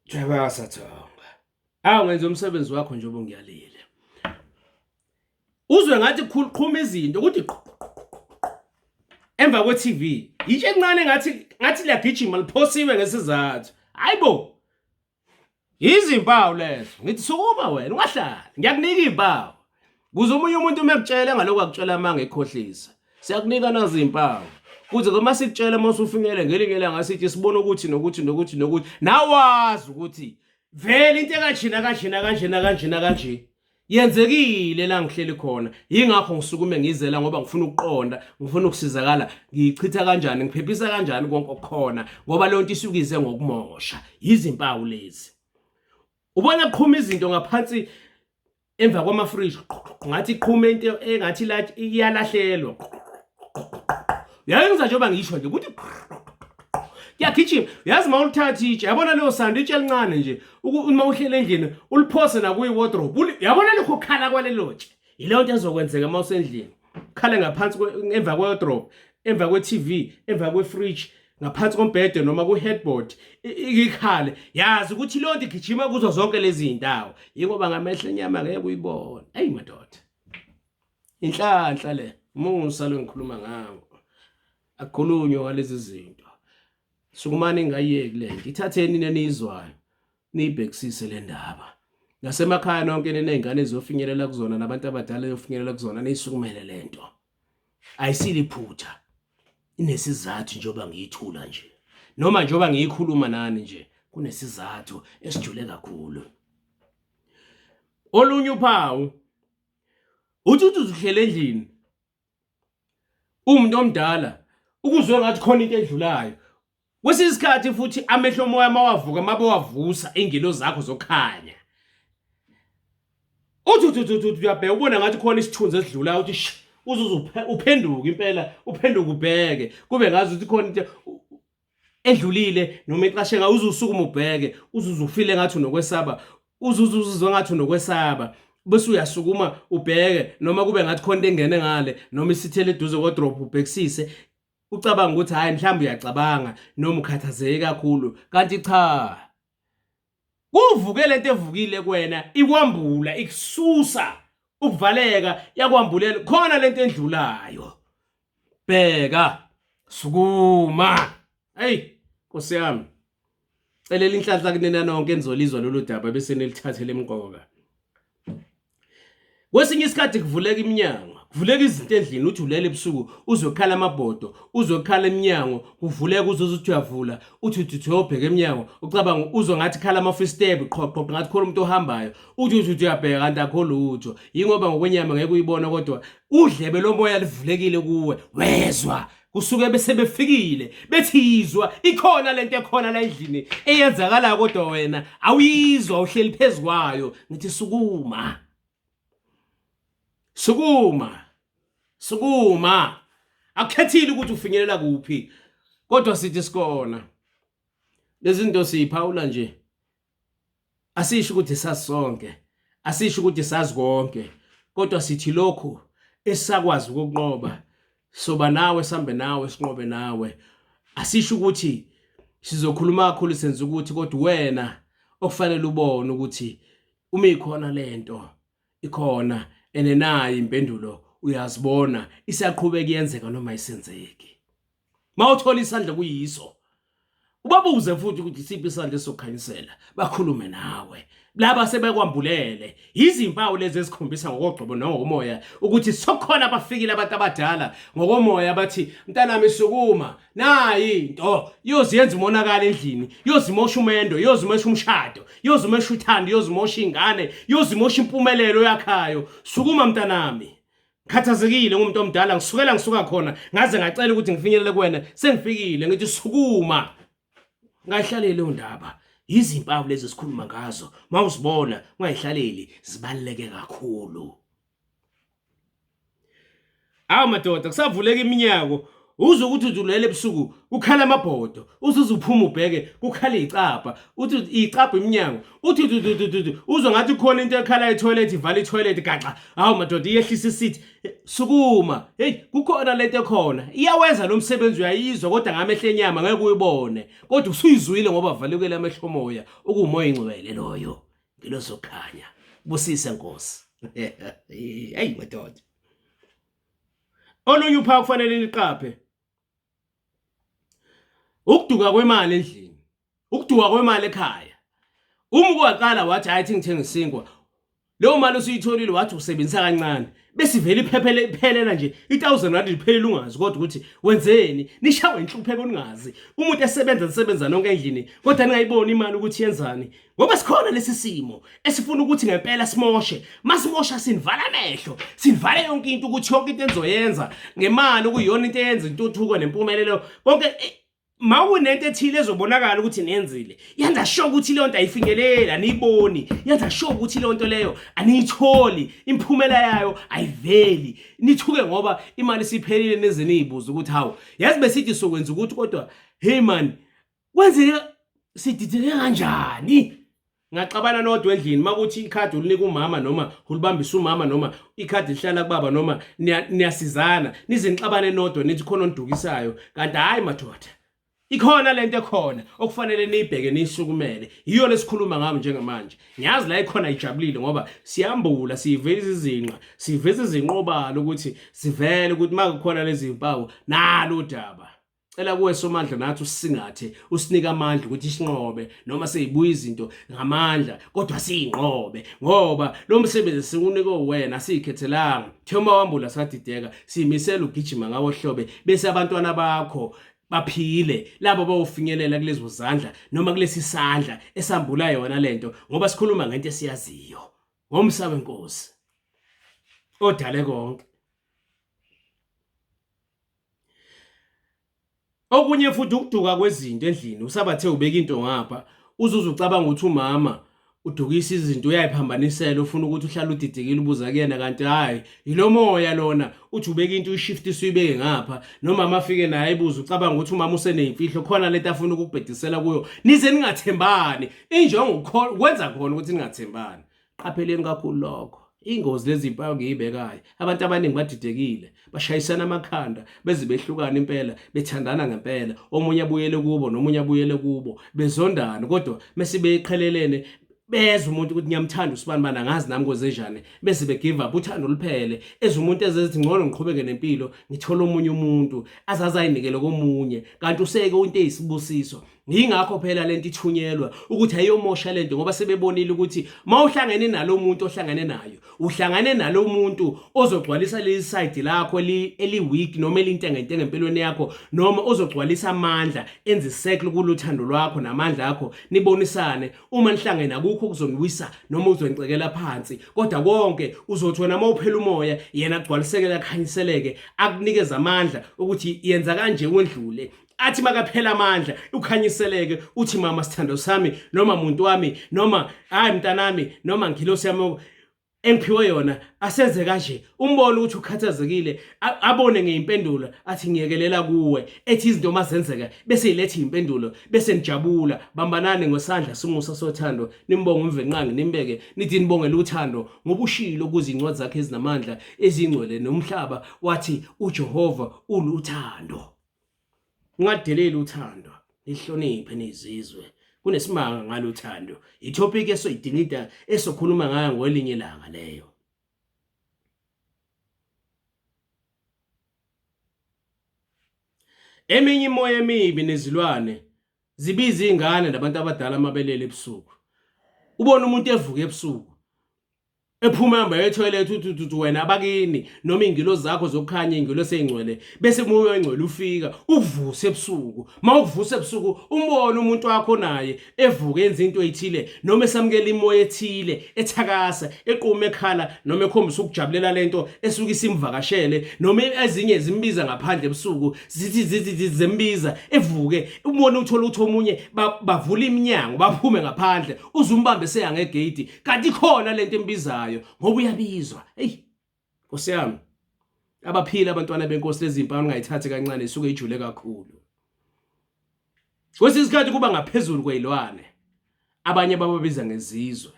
Jaba sathonga. Awu ngenza umsebenzi wakho njengoba ungiyalile. Uzwe ngathi qhuma izinto ukuthi emva kwe-TV. Yitshe encane ngathi ngathi liyagijima liphosiwe ngesizathu. Hayibo. Izimpawu lezo. Ngithi sukuma wena ungahlali. Ngiyakunika izimpawu. Kuze omunye umuntu uma ekutshela ngalokho akutshela amanga ekhohlisa. Siyakunika nazi izimpawu. Kuze uma sikutshela uma usufinyele ngelinye ilanga sithi sibona ukuthi nokuthi nokuthi nokuthi nawazi ukuthi vele into ekanjena kanjena kanjena kanjena kanje. Yenzekile la ngihleli khona yingakho ngisukume ngizela ngoba ngifuna ukuqonda ngifuna ukusizakala ngiyichitha kanjani ngiphephisa kanjani konke okukhona ngoba leyo nto isuke ize ngokumosha yizimpawu lezi ubona kuqhuma izinto ngaphansi emva kwamafriji ngathi iqhuma into engathi iyalahlelwa uyayenza njengoba ngisho nje ukuthi kuyagijima uyazi uma ulithatha itshe yabona leyo sando itshe elincane nje uma uhlele endlini uliphose nakuyi-wardrobe yabona lokho kukhala kwalelo tshe yileyo nto ezokwenzeka uma usendlini ukhale ngaphansi emva kwe-wardrobe emva kwe-tv emva kwe-fridge ngaphansi kombhede noma ku-headboard ikhale yazi ukuthi leyo nto igijima kuzo zonke lezi zindawo yingoba ngamehlo enyama ngeke uyibone eyi madoda Inhlanhla le, umusa lo ngikhuluma ngawo. Akukhulunywa ngalezi zinto. Sukumani ngayiyeki le nto. Ithatheni neniyizwayo. Niyibhekisise le ndaba. Nasemakhaya nonke ninezingane eziyofinyelela kuzona nabantu abadala eyofinyelela kuzona niyisukumele le nto. Ayisile iphutha. Inesizathu njengoba ngiyithula nje. Noma njengoba ngiyikhuluma nani nje kunesizathu esijule kakhulu. Olunye uphawu Uthi uthi uzihlele endlini. Umuntu omdala ukuzwe ngathi khona into edlulayo. Kwesinye isikhathi futhi amehlo omoya mawavuka mabewavusa ingilo zakho zokhanya. Uthi uthi uthi uthi uyabheka ubona ngathi khona isithunzi esidlulayo uthi sh uzuze uphenduke impela uphenduke ubheke kube ngazi ukuthi khona into edlulile noma ecasheka uze usukuma ubheke uzuze ufile ngathi unokwesaba uzuze uzizwe ngathi unokwesaba bese uyasukuma ubheke noma kube ngathi khona into engene ngale noma isithele eduze kodrop ubhekisise ucabanga ukuthi hhayi mhlawumbe uyacabanga noma ukhathazeke kakhulu kanti cha Kuvuke lento evukile kuwena ikwambula ikususa ukuvaleka yakwambulela khona lento endlulayo bheka sukuma hey nkosi yami celela inhlanhla kunina nonke enizolizwa lolu daba bese nilithathele emqoka Kwesinye isikhathi kuvuleka iminyango, kuvuleka izinto endlini uthi ulele ebusuku uzokhala amabhodo, uzokhala iminyango, kuvuleka uzoze uthi uyavula, uthi uthi uyobheka emnyango, ucabanga uzwa ngathi khala amafistebe qho qho ngathi khona umuntu ohambayo, uthi uthi uthi uyabheka kanti akho lutho. Yingoba ngokwenyama ngeke uyibone kodwa udlebe lomoya livulekile kuwe, wezwa kusuke bese befikile bethi yizwa ikhona lento ekhona la endlini eyenzakalayo kodwa wena awuyizwa uhleli phezu kwayo ngithi sukuma sukuma sukuma akukhethile ukuthi ufinyelela kuphi kodwa sithi sikona lezi zinto siyiphawula nje Asisho ukuthi sazi sonke, asisho ukuthi sazi konke, kodwa sithi lokhu esisakwazi ukunqoba soba nawe sambe nawe sinqobe nawe. Asisho ukuthi sizokhuluma kakhulu senza ukuthi kodwa wena okufanele ubone ukuthi uma ikhona lento ikhona ene nayo impendulo uyazibona isiyaqhubeka iyenzeka noma isenzeki. Mawuthola isandla kuyiso ubabuze futhi ukuthi isiphi isandla esizokhanyisela bakhulume nawe laba sebekwambulele izimpawu lezi ezikhombisa ngokogcobo nangokomoya ukuthi sokhona abafikile abantu abadala ngokomoya bathi mntanami sukuma nayi into yoziyenza umonakalo endlini yozimosha umendo yozimosha umshado yozimosha uthando yozimosha ingane yozimosha impumelelo yakhayo sukuma mntanami Khathazekile ngumuntu omdala ngisukela ngisuka khona ngaze ngacela ukuthi ngifinyelele kuwena sengifikile ngithi sukuma ngayihlaleli leyo ndaba yizimpawu lezi esikhuluma ngazo mawuzibona ungayihlaleli zibaluleke kakhulu. Hawu madoda, kusavuleka iminyango, uzwe ukuthi uthi ulele ebusuku kukhala amabhodo, uze uphuma ubheke kukhala icabha, uthi icabha iminyango, uthi uthi uzwe ngathi kukhona into ekhala etoilet, ivala itoilet gaxa. Hawu madoda, iyehlisa isithi sukuma. Hey, kukhona lento ekhona, iyawenza lo msebenzi, uyayizwa kodwa ngamehlo enyama ngeke uyibone, kodwa usuyizwile ngoba valekele amehlo omoya, okuwumoya ingcwele loyo ngilozokhanya. Busise Nkosi. Hey madoda, olunye uphawu kufanele niqaphe ukuduka kwemali endlini, ukuduka kwemali ekhaya. Uma ukwaqala wathi hayi thi ngithenga isinkwa, leyo mali usuyitholile wathi usebenzisa kancane, bese ivele iphephele iphelela nje i1000 rand liphelile, ungazi kodwa ukuthi wenzeni. Nishawe inhlupheko ningazi. Umuntu esebenza, nisebenza nonke endlini, kodwa ningayiboni imali ukuthi yenzani, ngoba sikhona lesi simo esifuna ukuthi ngempela simoshe. Masimosha sinivala amehlo, sinivale yonke into, ukuthi yonke into enizoyenza ngemali okuyiyona into eyenza intuthuko nempumelelo konke, mawunento ethile ezobonakala ukuthi niyenzile, yenza sure ukuthi leyo nto ayifinyeleli, aniyiboni. Yenza sure ukuthi leyo nto leyo aniyitholi, imiphumela yayo ayiveli. Nithuke ngoba imali isiphelile, nize niyibuze ukuthi hawu, yazi besithi sokwenza ukuthi, kodwa hey man, kwenzeke sidideke kanjani? Ngaxabana nodwa endlini makuthi ikhadi ulinika umama noma ulibambisa umama noma ikhadi lihlala kubaba noma niyasizana, nize nixabane nodwa nithi khona onidukisayo, kanti hhayi madoda, ikhona lento ekhona okufanele niyibheke niyisukumele. Yiyo lesikhuluma ngayo njengamanje. Ngiyazi la ikhona ijabulile ngoba siyambula, siyiveza izinqa, siveza izinqobalo ukuthi sivele ukuthi makukhona lezi zimpawu nalo udaba. Cela kuwe Somandla nathi usingathe, usinike amandla ukuthi sinqobe noma seyibuya izinto ngamandla, kodwa siyinqobe ngoba lo msebenzi siwunikwe wena, siyikhethelanga. Thema wambula sadideka, siyimisela ugijima ngawo hlobe bese abantwana bakho baphile labo bawofinyelela kulezo zandla noma kulesi sandla esambula yona lento, ngoba sikhuluma ngento esiyaziyo ngomsa wenkosi odale konke. Okunye futhi ukuduka kwezinto endlini, usabathe ubeka into ngapha, uzuze ucabanga ukuthi umama udukisa izinto, uyayiphambanisela, ufuna ukuthi uhlale udidekile ubuza kuyena, kanti hhayi, yilo moya lona. Uthi ubeka into uyishiftise uyibeke ngapha, nomama afike naye ayibuze, ucabanga ukuthi umama useneyimfihlo khona lento afuna ukukubhedisela kuyo, nize ningathembani. Injongo kwenza khona ukuthi ningathembani. Qapheleni kakhulu lokho. Ingozi lezi mpawu ngiyibekayo. Abantu abaningi badidekile, bashayisana amakhanda, beze behlukana impela, bethandana ngempela. Omunye abuyele kubo nomunye abuyele kubo, bezondana kodwa mase beqhelelene bezwa umuntu ukuthi ngiyamthanda usibani bani, angazi nami kwenzenjani, bese be give up, uthando luphele. Eze umuntu ezethi ngcono ngiqhubeke nempilo, ngithole omunye umuntu, azaze ayinikele komunye, kanti useke into eyisibusiso. Yingakho phela lento ithunyelwa ukuthi ayomosha lento, ngoba sebebonile ukuthi mawuhlangene nalomuntu ohlangene nayo, uhlangane nalomuntu ozogcwalisa leli side lakho eli weak noma elintengentenge empilweni yakho, noma ozogcwalisa amandla enze circle kuluthando lwakho namandla akho, nibonisane. Uma nihlangene akukho okuzoniwisa noma uzonicekela phansi, kodwa konke uzothi wena mawuphela umoya, yena agcwalisekele, akhanyiseleke, akunikeze amandla ukuthi yenza kanje wendlule. Athi makaphela amandla ukhanyiseleke, uthi mama sithando sami, noma muntu wami, noma hayi mntanami, noma ngilosi yami engiphiwe yona, asenze kanje. Umbone ukuthi ukhathazekile, abone ngeyimpendulo, athi ngiyekelela kuwe. Ethi izinto mazenzeka bese iletha impendulo, bese nijabula, bambanani ngosandla sumusa sothando, nimbonge uMvelinqangi, nimbeke nithi nibongele uthando ngoba ushilo ukuze incwadi zakhe ezinamandla ezingcwele nomhlaba, wathi uJehova uluthando. Ungadeleli uthando, nihloniphe nizizwe. Kunesimanga ngalothando. Itopic esoyidingida esokhuluma ngayo ngwelinye ilanga leyo. Eminye imoya emibi nezilwane zibiza izingane nabantu abadala amabelele ebusuku. Ubona umuntu evuka ebusuku ephuma hamba etoilet, uthi uthi wena abakini noma iy'ngilosi zakho zokukhanya, iy'ngilosi ey'ngcwele, bese umoya oyingcwele ufika ukuvuse ebusuku. Uma ukuvuse ebusuku umbone umuntu wakho naye evuka enza into ey'thile noma esamukela imoya ethile, ethakasa, equma, ekhala noma ekhombisa ukujabulela lento esuke isimvakashele, noma ezinye zimbiza ngaphandle ebusuku, zithi zithi zembiza, evuke ubone uthole ukuthi omunye bavula iminyango baphume ngaphandle, uze umbambe seya ngegate, kanti ikhona lento embizayo ngoba uyabizwa. Hey Nkosi yami. Abaphila abantwana benkosi lezi mpawu ungayithathi kancane isuke ijule kakhulu. Kwesinye isikhathi kuba ngaphezulu kwezilwane. Abanye bababiza ngezizwe.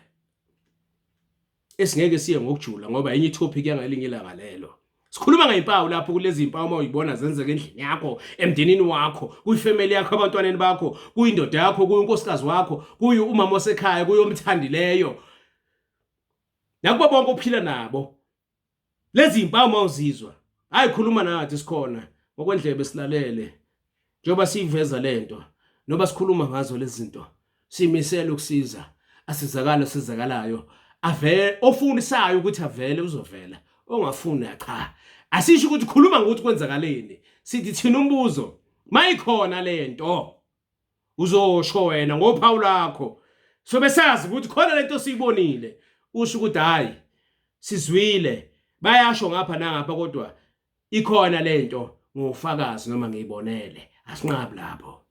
Esingeke siye ngokujula ngoba enye itopic yangelinye ilanga lelo. Sikhuluma ngezimpawu lapho kulezi zimpawu uma uyibona zenzeka endlini yakho, emndenini wakho, kuyifamily yakho, abantwaneni bakho, kuyindoda yakho, kuyinkosikazi wakho, kuyi umama osekhaya, kuyomthandileyo. Nakuba bonke ophila nabo. Lezi zimpawu uma uzizwa, hayi khuluma nathi sikhona ngokwendlebe silalele. Njengoba siyiveza lento noba sikhuluma ngazo lezi zinto simisele ukusiza asizakala sizakalayo avele ofunisayo ukuthi avele uzovela ongafuni cha asisho ukuthi khuluma ngokuthi kwenzakaleni sithi thina umbuzo mayikhona lento uzosho wena ngophawu lakho sobe sazi ukuthi khona lento siyibonile usho ukuthi hayi sizwile bayasho ngapha nangapha kodwa ikhona lento ngofakazi noma ngiyibonele asinqabi lapho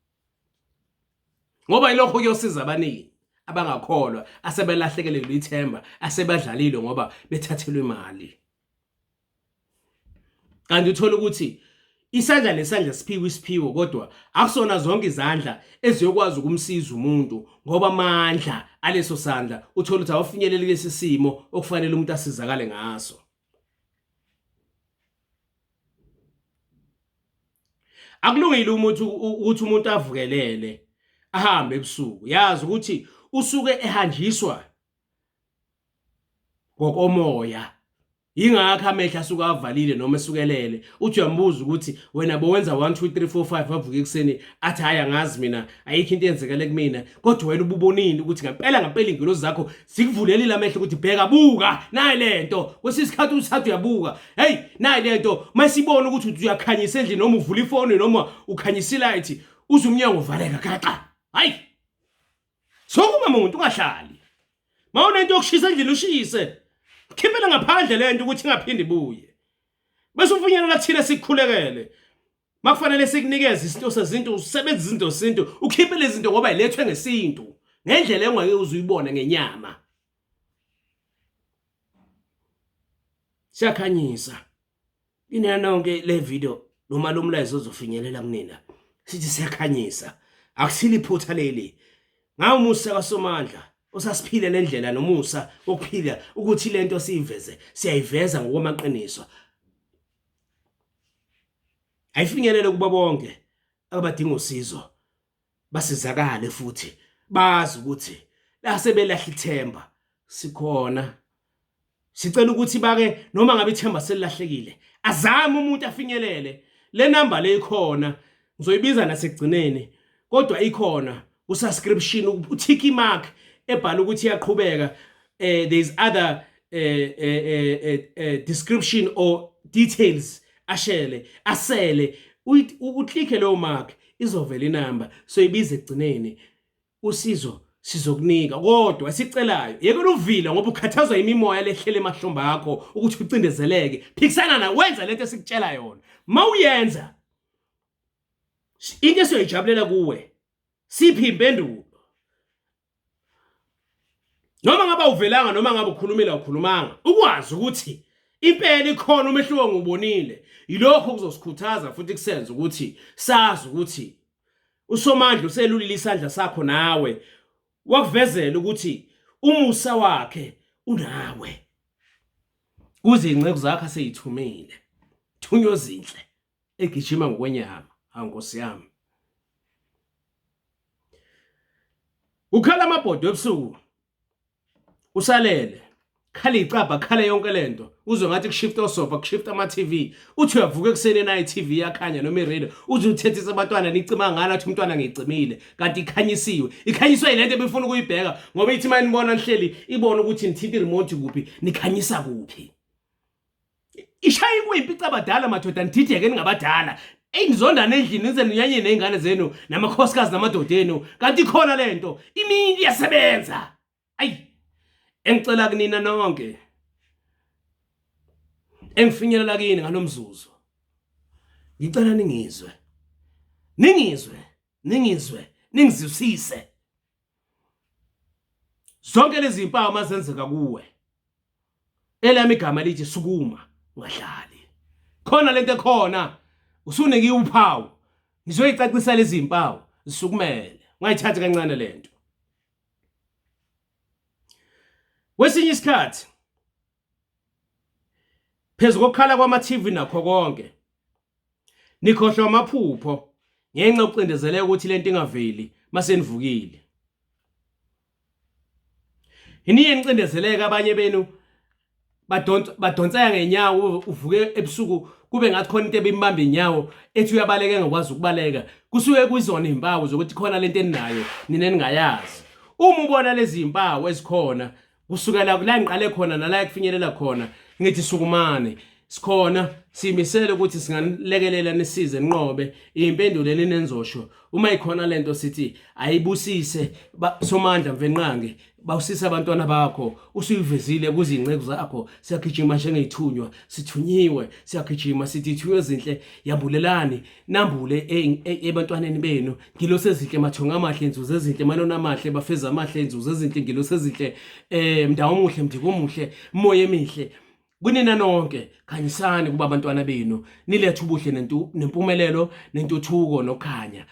ngoba ilokho kuyosiza abaningi abangakholwa asebelahlekelelwe ithemba asebadlalile ngoba bethathelwe imali kanti uthola ukuthi isandla nesandla siphiwe isiphiwo kodwa akusona zonke izandla eziyokwazi ukumsiza umuntu ngoba amandla aleso sandla uthola ukuthi awafinyeleli kulesi simo okufanele umuntu asizakale ngaso. Akulungile umuntu ukuthi umuntu avukelele ahambe ebusuku yazi ukuthi usuke ehanjiswa ngokomoya yingakho amehlo asuke avalile noma esukelele uthi uyambuza ukuthi wena bowenza 1 2 3 4 5 avuke ekuseni athi hayi angazi mina ayikho into eyenzekele kumina kodwa wena ububonile ukuthi ngempela ngempela ingelozi zakho zikuvulelile amehlo ukuthi bheka buka nayi lento kwesinye isikhathi uthatha uyabuka hey nayi lento masibona ukuthi uyakhanyisa endlini noma uvula ifoni noma ukhanyisa ilight uze umnyango uvaleka gaxa hayi sukuma muntu ungahlali mawunento yokushisa endlini ushise khiphela ngaphandle lento ukuthi ingaphindi ibuye bese ufinyelela kuthina sikukhulekele Makufanele sikunikeze isinto sezinto usebenzise izinto zesintu ukhiphe lezi zinto ngoba ilethwe ngesintu ngendlela engake uzuyibone ngenyama. Siyakhanyisa. Inina nonke le video noma lo mlayezo ozofinyelela kunina. Sithi siyakhanyisa. Akusile iphutha leli. Ngawo umusa kaSomandla osasiphile lendlela nomusa wokuphila ukuthi lento siyiveze siyayiveza ngokwamaqiniso. Ayifinyelele kubo bonke abadinga usizo basizakale futhi bazi ukuthi la sebelahla ithemba sikhona sicela ukuthi bake noma ngabe ithemba selilahlekile azame umuntu afinyelele le number le ikhona ngizoyibiza nasekugcineni kodwa ikhona usubscription utick mark ebhala ukuthi iyaqhubeka eh there is other eh, eh, eh, eh description or details ashele asele uclicke leyo mark izovela inamba so ibize ekugcineni usizo sizokunika kodwa esicelayo yekela uvila ngoba ukhathazwa imimoya lehlele emahlombe akho ukuthi ucindezeleke phikisana na wenza lento esikutshela yona mawuyenza into esiyoyijabulela kuwe siphi impendulo noma ngabe uvelanga noma ngabe ukhulumile awukhulumanga ukwazi ukuthi impela ikhona umehluko ngiwubonile yilokho kuzosikhuthaza futhi kusenze ukuthi sazi ukuthi uSomandla uselulile isandla sakho nawe wakuvezela ukuthi umusa wakhe unawe kuze inceku zakhe aseyithumile thunywa zinhle egijima ngokwenyama hawu nkosi yami ukhala amabhodo ebusuku usalele khala icabha khala yonke lento uzwe ngathi kushift osofa kushift ama TV uthi uyavuka ekuseni nayi TV yakhanya noma iradio uze uthethisa abantwana nicima ngani athi umntwana ngicimile kanti ikhanyisiwe ikhanyiswe yilento ebifuna ukuyibheka ngoba ithi manibona nihleli ibona ukuthi nithinta iremote kuphi nikhanyisa kuphi ishaya ikwimpi icabadala madoda nidideke ningabadala eyi nizondana endlini nize ninyanye ney'ngane zenu namakhosikazi namadoda enu kanti ikhona le nto imini iyasebenza ayi engicela kunina nonke engifinyelela kini ngalo mzuzu ngicela ningizwe ningizwe ningizwe ningizwisise zonke lezi zimpawu mazenzeka kuwe elami igama lithi sukuma ungahlali. Khona lento ekhona usunikiwe uphawu. Ngizoyicacisa lezi zimpawu zisukumele. Ungayithathi kancane lento. Kwesinye isikhathi phezu kokukhala kwama-TV nakho konke nikhohlwa amaphupho ngenxa yokucindezeleka ukuthi lento ingaveli masenivukile. Niye nicindezeleke abanye benu badonsa badonseka ngenyawo uvuke ebusuku kube ngathi khona into ebimbamba inyawo ethi uyabaleka engakwazi ukubaleka kusuke kuyizona izimpawu zokuthi khona lento eninayo nina eningayazi uma ubona lezi zimpawu ezikhona kusukela kula ngiqale khona nala ekufinyelela khona ngithi sukumane sikhona simisele ukuthi singanilekelela nisize ninqobe impendulo eninenzosho uma ikhona lento sithi ayibusise somandla mvenqange bawusisa abantwana bakho usuyivezile kuzinceku zakho siyagijima njengeyithunywa sithunyiwe siyagijima sithi ithunywa ezinhle yambulelani nambule e, e, ebantwaneni benu ngilosi ezinhle mathonga amahle inzuzo ezinhle manona amahle bafeza amahle inzuzo ezinhle ngilosi ezinhle eh mndawo omuhle mdiko omuhle moya emihle kunina nonke khanyisani kuba abantwana benu nilethe ubuhle nempumelelo nentuthuko nokhanya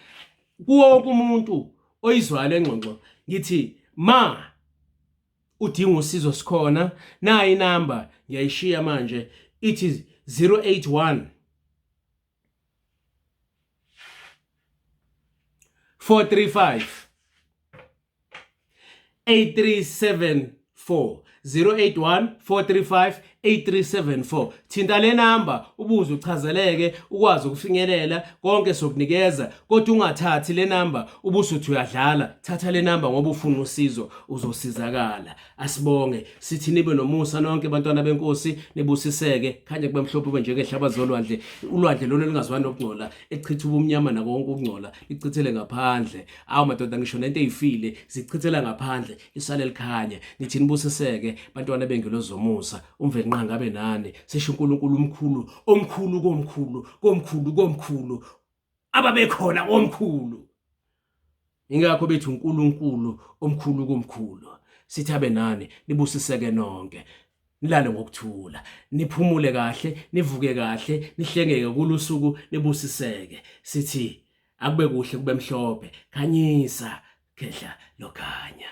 kuwo wonke umuntu oyizwayo lengxoxo ngithi ma udinga usizo sikhona nayi inamba ngiyayishiya manje ithi 081 435 8374 081 435 8374 thinta le namba ubuze uchazeleke ukwazi ukufinyelela konke sokunikeza kodwa ungathathi le namba ubusuthi uyadlala thatha le namba ngoba ufuna usizo uzosizakala Asibonge sithi nibe nomusa nonke bantwana benkosi nibusiseke khanye kube mhlophe ube njengehlaba zolwandle ulwandle lona lingazwani nokungcola echitha ubumnyama nako konke ukungcola lichithele ngaphandle awu madoda ngisho nento eyifile zichithela ngaphandle lisale likhanye nithi nibusiseke bantwana bengilo zomusa umvelinqangi abe nani sisho uNkulunkulu omkhulu omkhulu komkhulu komkhulu komkhulu ababekhona komkhulu ingakho bethi uNkulunkulu omkhulu komkhulu sithi abe nani nibusiseke nonke nilale ngokuthula niphumule kahle nivuke kahle nihlengeke kulusuku nibusiseke sithi akube kuhle kube mhlophe khanyisa khehla lokhanya.